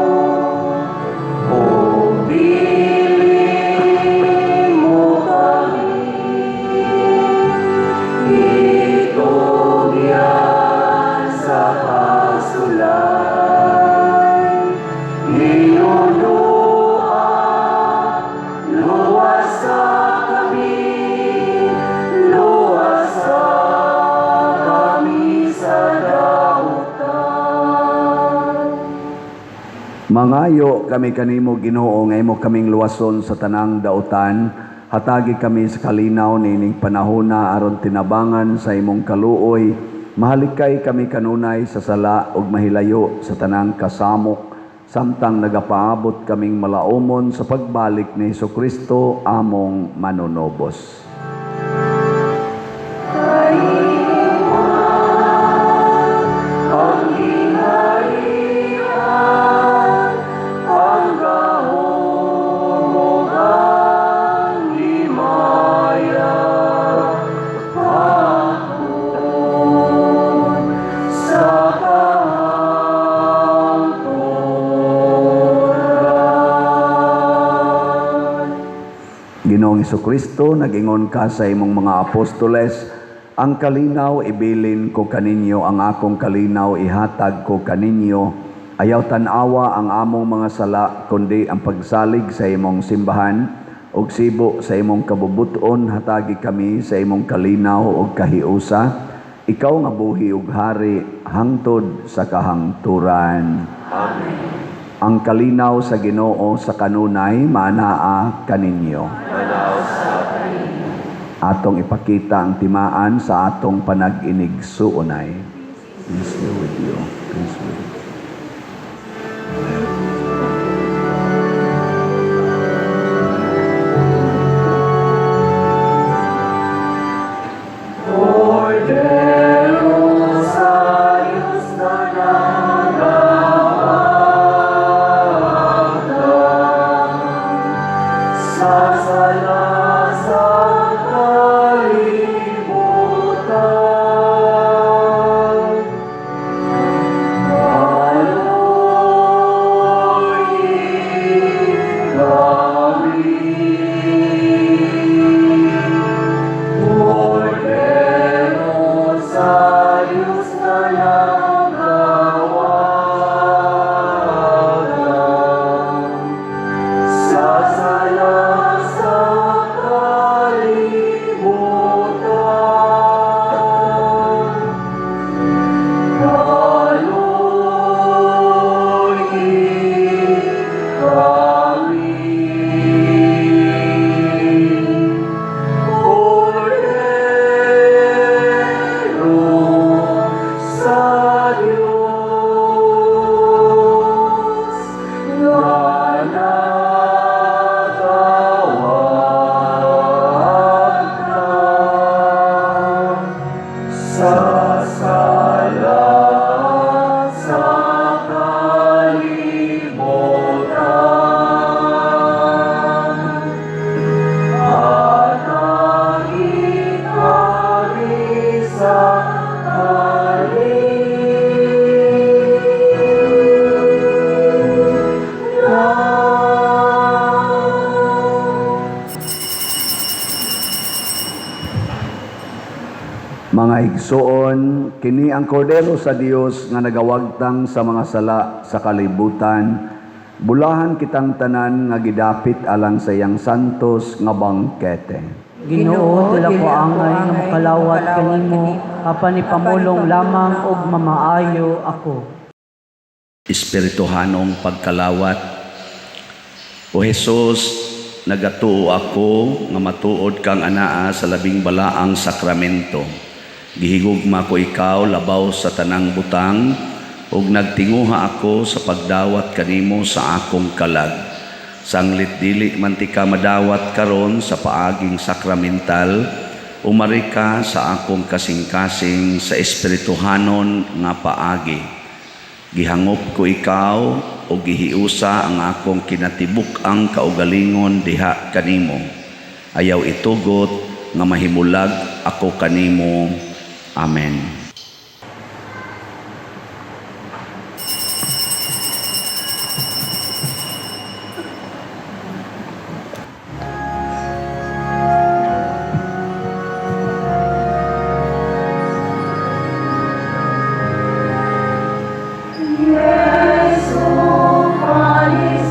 Ug dili mo kami itugyan sa pagsulay. Hinunua, luwasa kami, luwasa kami sa dautan. Mangayo kami kanimo, Ginoo, nga imo kaming luwason sa tanang dautan. Hatagi kami sa kalinaw niining panahona aron tinabangan sa imong kaluoy. Mahalikay kami kanunay sa sala ug mahilayo sa tanang kasamok samtang nagapaabot kaming malaumon sa pagbalik ni Hesukristo among manunobos. Ang gingharian, ang gahom ug ang himaya, hangtod sa kahangturan. Ginoong Kristo, nagingon ka sa imong mga apostoles, "Ang kalinaw ibilin ko kaninyo, ang akong kalinaw ihatag ko kaninyo." Ayaw tan-awa ang among mga sala, kundi ang pagsalig sa imong simbahan, ug sibo sa imong kabubuton, hatagi kami sa imong kalinaw ug kahiusa. Ikaw nga buhi ug hari hangtod sa kahangturan. Amen. Ang kalinaw sa Ginoo sa kanunay maanaa kaninyo. Atong ipakita ang timaan sa atong panag-inigsuonay. Peace be with you. Peace be with you. Mga igsoon, kini ang kordero sa Dios nga nagawagtang sa mga sala sa kalibutan. Bulahan kitang tanan nga gidapit alang sa iyang santos nga bangkete. Ginoo, dili ko angay nga makalawat kanimo, apan ipamulong lamang ug mamaayo ako. Espirituhanong pagkalawat. O Jesus, nagatuo ako nga matuod kang anaa sa labing balaang sakramento. Gihigugma ko ikaw labaw sa tanang butang ug nagtinguha ako sa pagdawat kanimo sa akong kalag. Sanglit dili man tika madawat karon sa paaging sakramental, umari ka sa akong kasing-kasing sa espirituhanon nga paagi. Gihangop ko ikaw o gihiusa ang akong kinatibuk-ang kaugalingon diha kanimo. Ayaw itugot nga mahimulag ako kanimo. Amen. Jesu, panis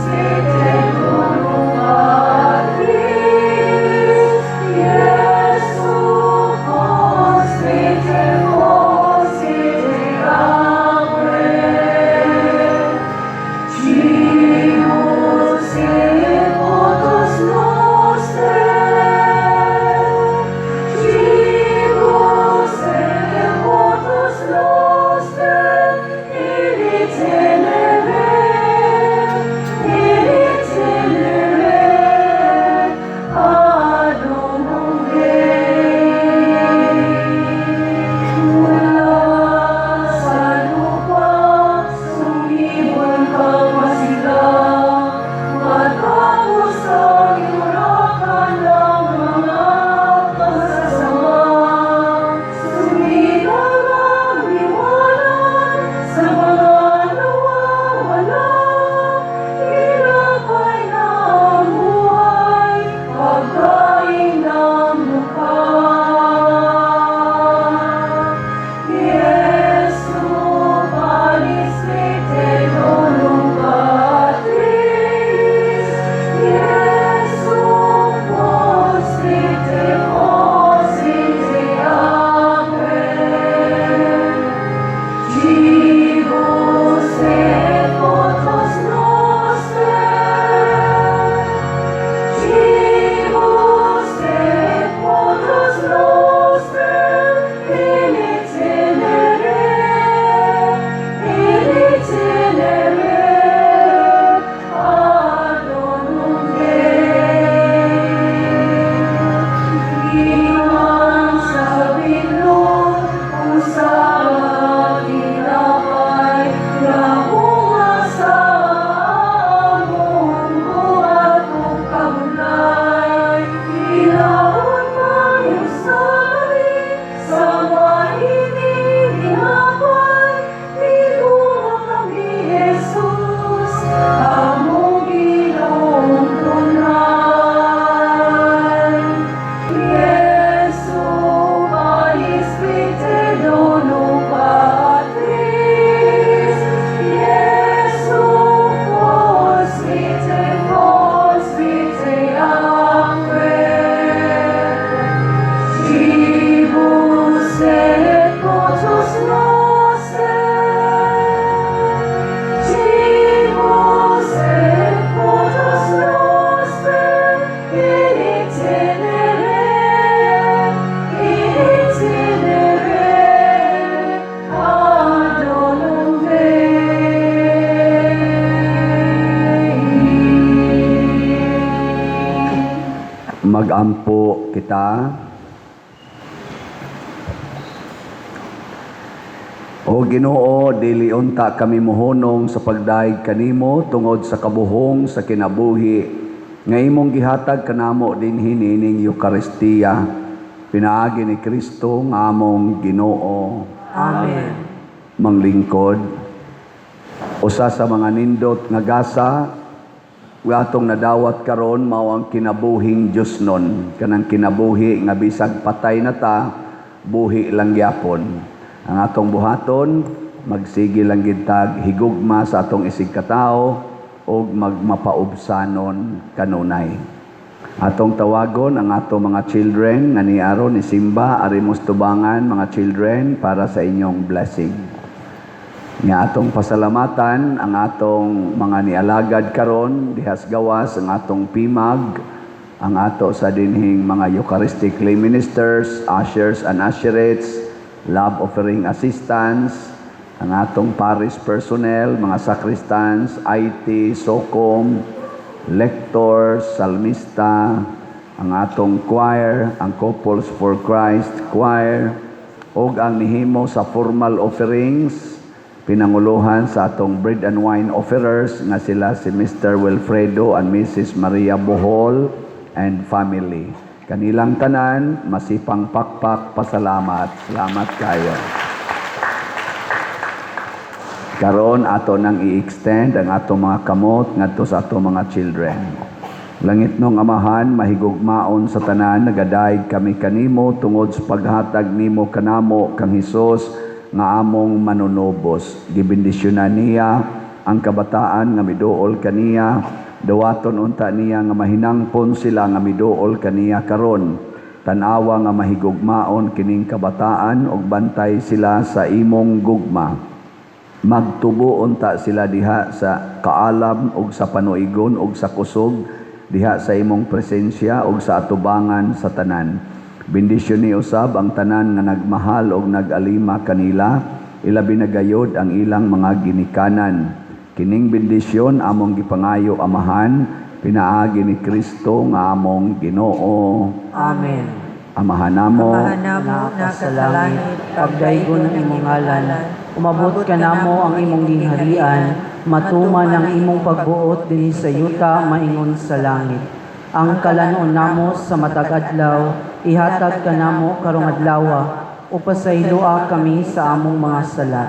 Magampo kita. O Ginoo, dili unta kami mohunong sa pagdayeg kanimo tungod sa kabuhong sa kinabuhi nga imong gihatag kanamo dinhi niining Eukaristiya, pinaagi ni Kristo nga among Ginoo. Amen. Manglingkod, usa sa mga nindot nga gasa nga atong nadawat karon mao ang kinabuhing Diosnon, kanang kinabuhi nga bisag patay na ta, buhi lang gyapon. Ang atong buhaton, magsige lang gid tag higugma sa atong isigkatawo ug magmapaubsanon kanunay. Atong tawagon ang atong mga children nga niaron ni Simba, ari mos tubangan, mga children, para sa inyong blessing. Nga atong pasalamatan ang atong mga nialagad karon dihas gawas, ang atong PIMAG, ang ato sa dinhing mga Eucharistic lay ministers, ushers and usherettes, love offering assistants, ang atong parish personnel, mga sacristans, IT, SOCOM, lectors, salmista, ang atong choir, ang Couples for Christ Choir, ug ang nihimo sa formal offerings, pinanguluhan sa atong bread and wine offerers nga sila si Mr. Wilfredo and Mrs. Maria Bohol and family. Kanilang tanan, masipang pakpak, pasalamat. Salamat kayo. Karon ato nang i-extend ang atong mga kamot ngadto sa atong mga children. Langitnong Amahan, mahigugmaon sa tanan, nagadayeg kami kanimo tungod sa paghatag nimo kanamo kang Hesus nga among manunubos. Gibendisyonan niya ang kabataan nga miduol kaniya, dawaton unta niya nga mahinangpon sila nga miduol kaniya karon. Tan-awa nga mahigugmaon kining kabataan ug bantay sila sa imong gugma. Magtubo unta sila diha sa kaalam ug sa panuigon ug sa kusog diha sa imong presensya ug sa atubangan sa tanan. Bendisyon ni usab ang tanan nga nagmahal ug nagalima kanila, ilabi na gayod ang ilang mga ginikanan. Kining bendisyon among gipangayo, Amahan, pinaagi ni Kristo nga among Ginoo. Amen. Amahan namo, Amahan namo naa ka sa langit, pagdaygon ang imong ngalan, umabot kanamo ang imong gingharian, matuman ang imong pagbuot dinhi sa yuta maingon sa langit. Ang kalanon namo sa matag adlaw, ihatag kanamo karong adlawa, ug pasayloa kami sa among mga sala,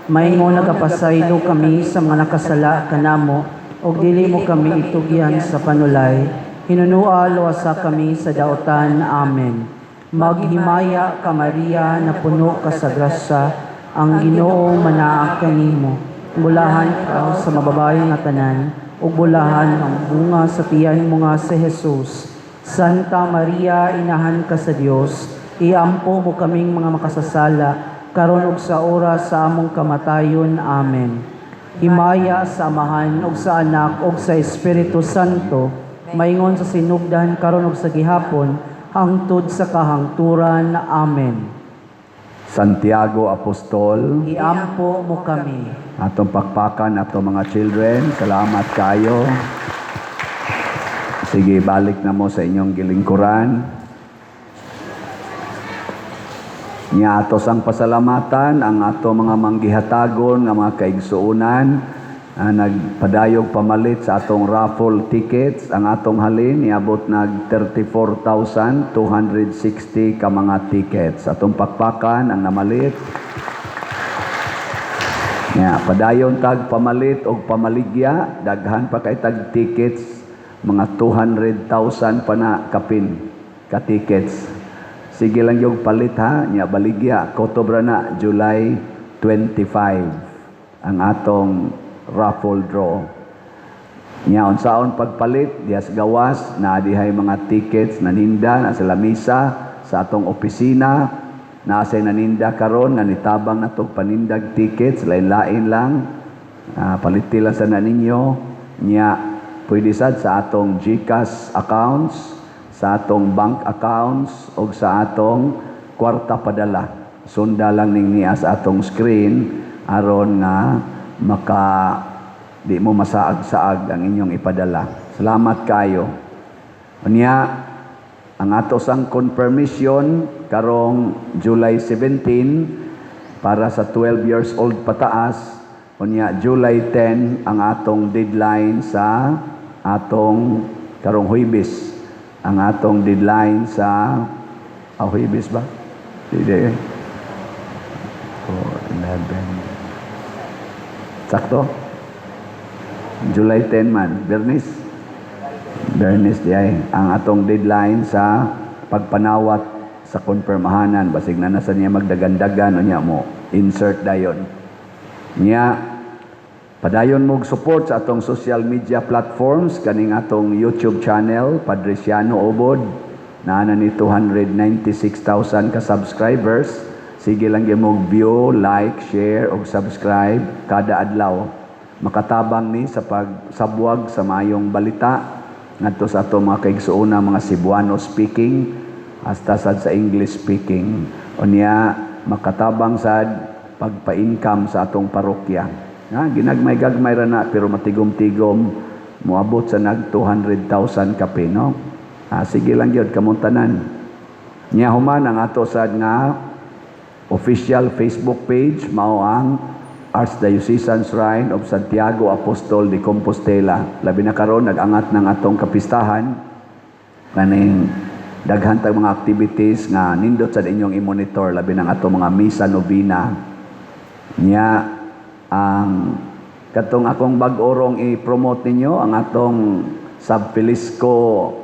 maingon nagapasaylo kami sa mga nakasala kanamo, ug dili mo kami itugyan sa panulay, hinunua luwasa kami sa daotan. Amen. Maghimaya ka, Maria, napuno ka sa grasya, ang Ginoo manaa kanimo. Bulahan ka sa mababae nga tanan, ug bulahan ang bunga sa tiyan mo nga si Jesus. Santa Maria, inahan ka sa Dios, iampo mo kaming mga makasasala, karon ug sa oras sa among kamatayon. Amen. Himaya sa Amahan ug sa Anak ug sa Espiritu Santo, maingon sa sinugdan, karon ug sa gihapon, hangtod sa kahangturan. Amen. Santiago Apostol, iampo mo kami. Atong pakpakan atong mga children, salamat kayo. Sige, balik na mo sa inyong gilingkuran. Nya ato sang pasalamatan ang ato mga manggihatagon nga mga kaigsuonan nagpadayog pamalit sa atong raffle tickets. Ang atong halin niabot nag 34,260 ka mga tickets. Atong pakpakan ang namalit. Nya padayon tag pamalit og pamaligya, daghan pa kay tag tickets, mga 200,000 pa na kapin ka tickets. Sige lang yung palit ha, nya baligya, Kotobra na, July 25, ang atong raffle draw. Nya unsaon pagpalit, dihas gawas, na dihay mga tickets naninda na sa lamisa, sa atong opisina, na say naninda karon nga nitabang na tog panindag tickets, lain-lain lang. Paliti lang sa na ninyo. Nya pwede sad sa atong GCash accounts, sa atong bank accounts, o sa atong kwarta padala. Sunda lang ning niya sa atong screen aron nga maka di mo masaag-saag ang inyong ipadala. Salamat kayo. Unya, Ang ato sang confirmation karong July 17 para sa 12 years old pataas, unya July 10 ang atong deadline sa atong karong Huybis. Ang atong deadline sa Huybis ba? Hindi. 4, 11. Sakto? July 10 man. Bernis? Bernis di ay. Ang atong deadline sa pagpanawat sa konfirmahanan. Basig na nasa niya magdagandagan o niya mo insert dayon. Niya, padayon mo support sa atong social media platforms, kaning atong YouTube channel, Padre Siano Obod, naa na ni 296,000 ka subscribers. Sige lang gyud mo view, like, share ug subscribe kada adlaw. Makatabang ni sa pagsabwag sa maayong balita ngadto sa atong mga kaigsuonan, mga Cebuano speaking hasta sad sa English speaking. Unya makatabang sad pagpa-income sa atong parokya. Ha, ginagmay-gagmay ra na pero matigom-tigom moabot sa nag 200,000 kape, no? Ah, sige lang gyud kamong tanan. Nya human ang ato sad nga official Facebook page mao ang Archdiocesan Shrine of Santiago Apostol de Compostela. Labi na karon nag-angat ng atong kapistahan, kaning daghan tag mga activities nga nindot sa inyong i-monitor, labi ng atong mga misa novena. Nya ang katong akong bag-orong i-promote ninyo ang atong Sub Felisco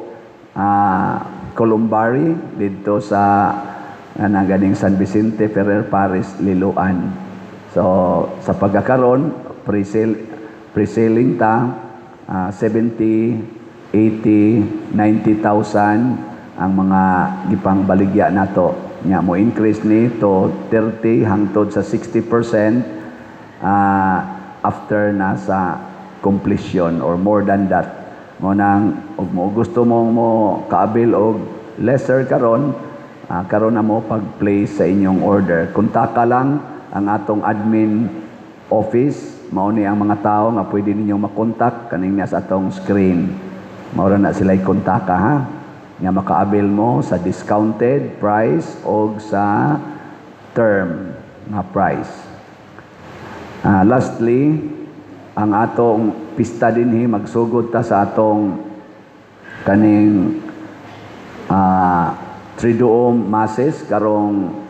Columbari didto sa ana ganing San Vicente Ferrer Parish, Liloan. So sa pagkakaron pre-sale, pre-selling ta 70, 80, 90,000 ang mga gipang baligya nato. Nya mo increase ni to 30 hangtod sa 60% after na sa completion or more than that. Mo nang og mo gusto mo mo kaabil og lesser karon, karon na mo pag-place sa inyong order. Kontaka lang ang atong admin office. Mao ni ang mga tao nga pwede ninyong makontak kaning sa atong screen. Mao ra na sila kontaka, ha, nga makaabil mo sa discounted price o sa term nga price. Lastly, ang atong pista dinhi, magsugod ta sa atong kaning Triduum Masses karong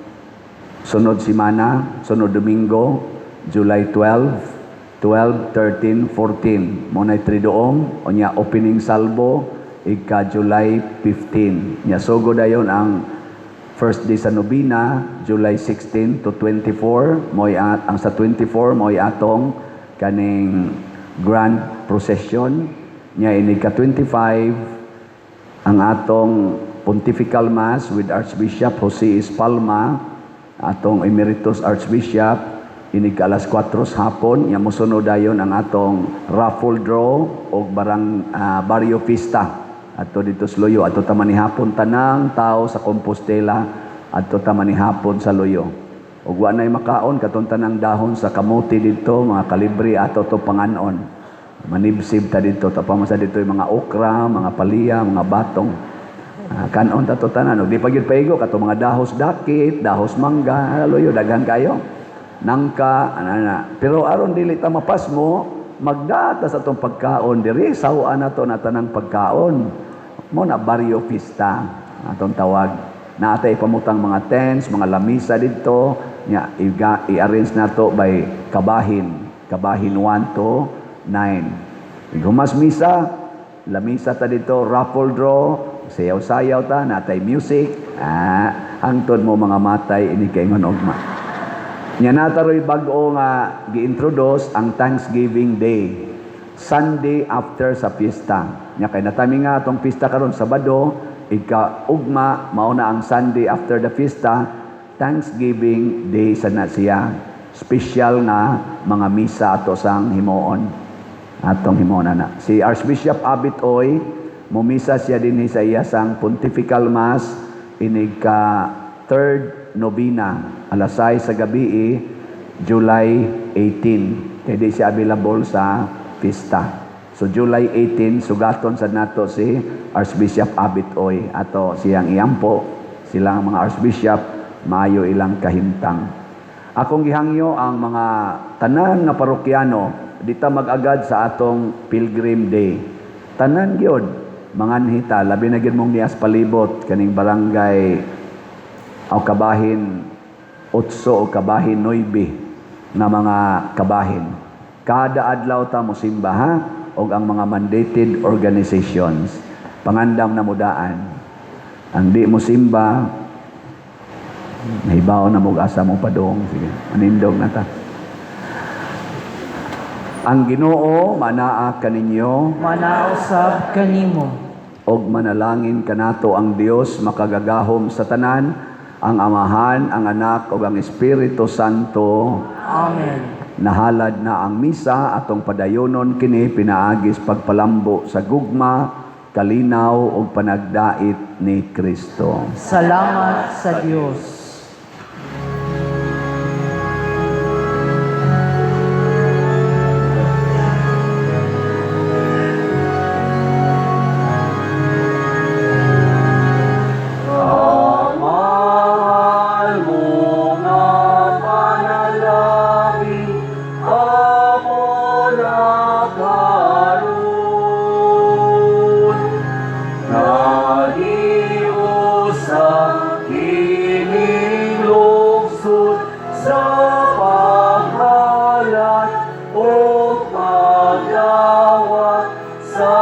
sunod simana, sunod Domingo, July 12, 12, 13, 14. Mo na Triduum, unya opening salvo ika July 15. Nya sugod dayon ang first day sa nobena, July 16 to 24, mo'y ang sa 24 mo'y atong kaning grand procession. Nya inig ka 25 ang atong pontifical mass with Archbishop Jose Espalma, atong emeritus archbishop, inig ka alas 4 sa hapon. Nya mosunod dayon ang atong raffle draw og barrio fiesta adto dito sa Luyo. Adto ta manihapon, tanang tao sa Compostela, adto ta manihapon sa Luyo. Ug wa nay makaon katong tanang dahon sa kamote didto, mga kalibre, ato to panganon. Manibsib ta didto, tapa man sa didto yung mga okra, mga palya, mga batong. Kanon ta to tanan. Ug di pa gyud paigo kato mga dahos dakit, dahos mangga, luyo daghan kayo. Nangka, ana na. Pero aron dili ta mapasmo, magdata sa atong pagkaon diri, sawa na to na tanang pagkaon. Mo na barrio fiesta atong tawag. Naatay pamutang mga tents, mga lamisa didto, nya i-arrange nato by kabahin, kabahin 1 to 9. Humas misa, lamisa ta dito, raffle draw, sayaw-sayaw ta, natay music, hangtod mo mga matay ini kay ugma. Nya nataroy bag-o nga gi-introduce ang Thanksgiving Day. Sunday after sa piyesta. Nya kay natami nga atong pista karon Sabado, ika ugma mao na ang Sunday after the fiesta, Thanksgiving Day sa na siya. Special nga mga misa ato sang himuon. Atong himuon na. Si Archbishop Abit Oy, mumisa siya dinhi sa iya sang Pontifical Mass inig ka third novena alas 6 sa gabi, July 18. Kay di siya available sa pista. So July 18, sugaton sa nato si Archbishop Abit Oy ato siyang iampo silang mga archbishop, maayo ilang kahimtang. Akong gihangyo ang mga tanan nga parokyano dita mag-agad sa atong Pilgrim Day. Tanan gyud manganhi ta, labi na gyud mong nias palibot kaning barangay o kabahin 8 o kabahin 9 na mga kabahin. Kada adlaw ta mosimba ha, og ang mga mandated organizations pangandam na mudaan. Ang di mo simba, nahibaw na mo asa mo padung. Sige, manindog na ta. Ang Ginoo manaa kaninyo. Manausab kanimo. Og manalangin kanato ang Dios makagagahom sa tanan, ang Amahan, ang Anak ug ang Espiritu Santo. Amen. Nahalad na ang misa, atong padayonon kini pinaagis pagpalambo sa gugma, kalinaw ug panagdait ni Kristo. Salamat sa Dios. Mahal mo nga panalangin, amo na karon. Nahiusa kining lungsod sa paghalat o pagdawat sa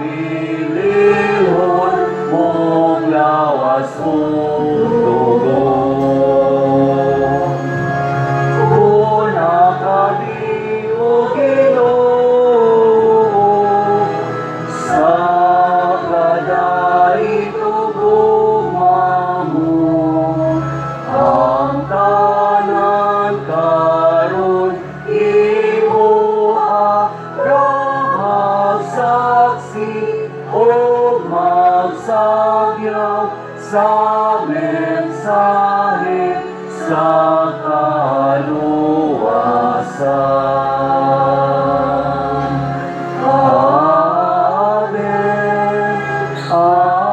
bilihon mong lawas ug dugo. Una kami, O Ginoo, sa kadait ug gugma mo, ang tanan karon imuha ra magsaksi ug magsagyaw sa mensahe sa kaluwasan. Amen. Amen.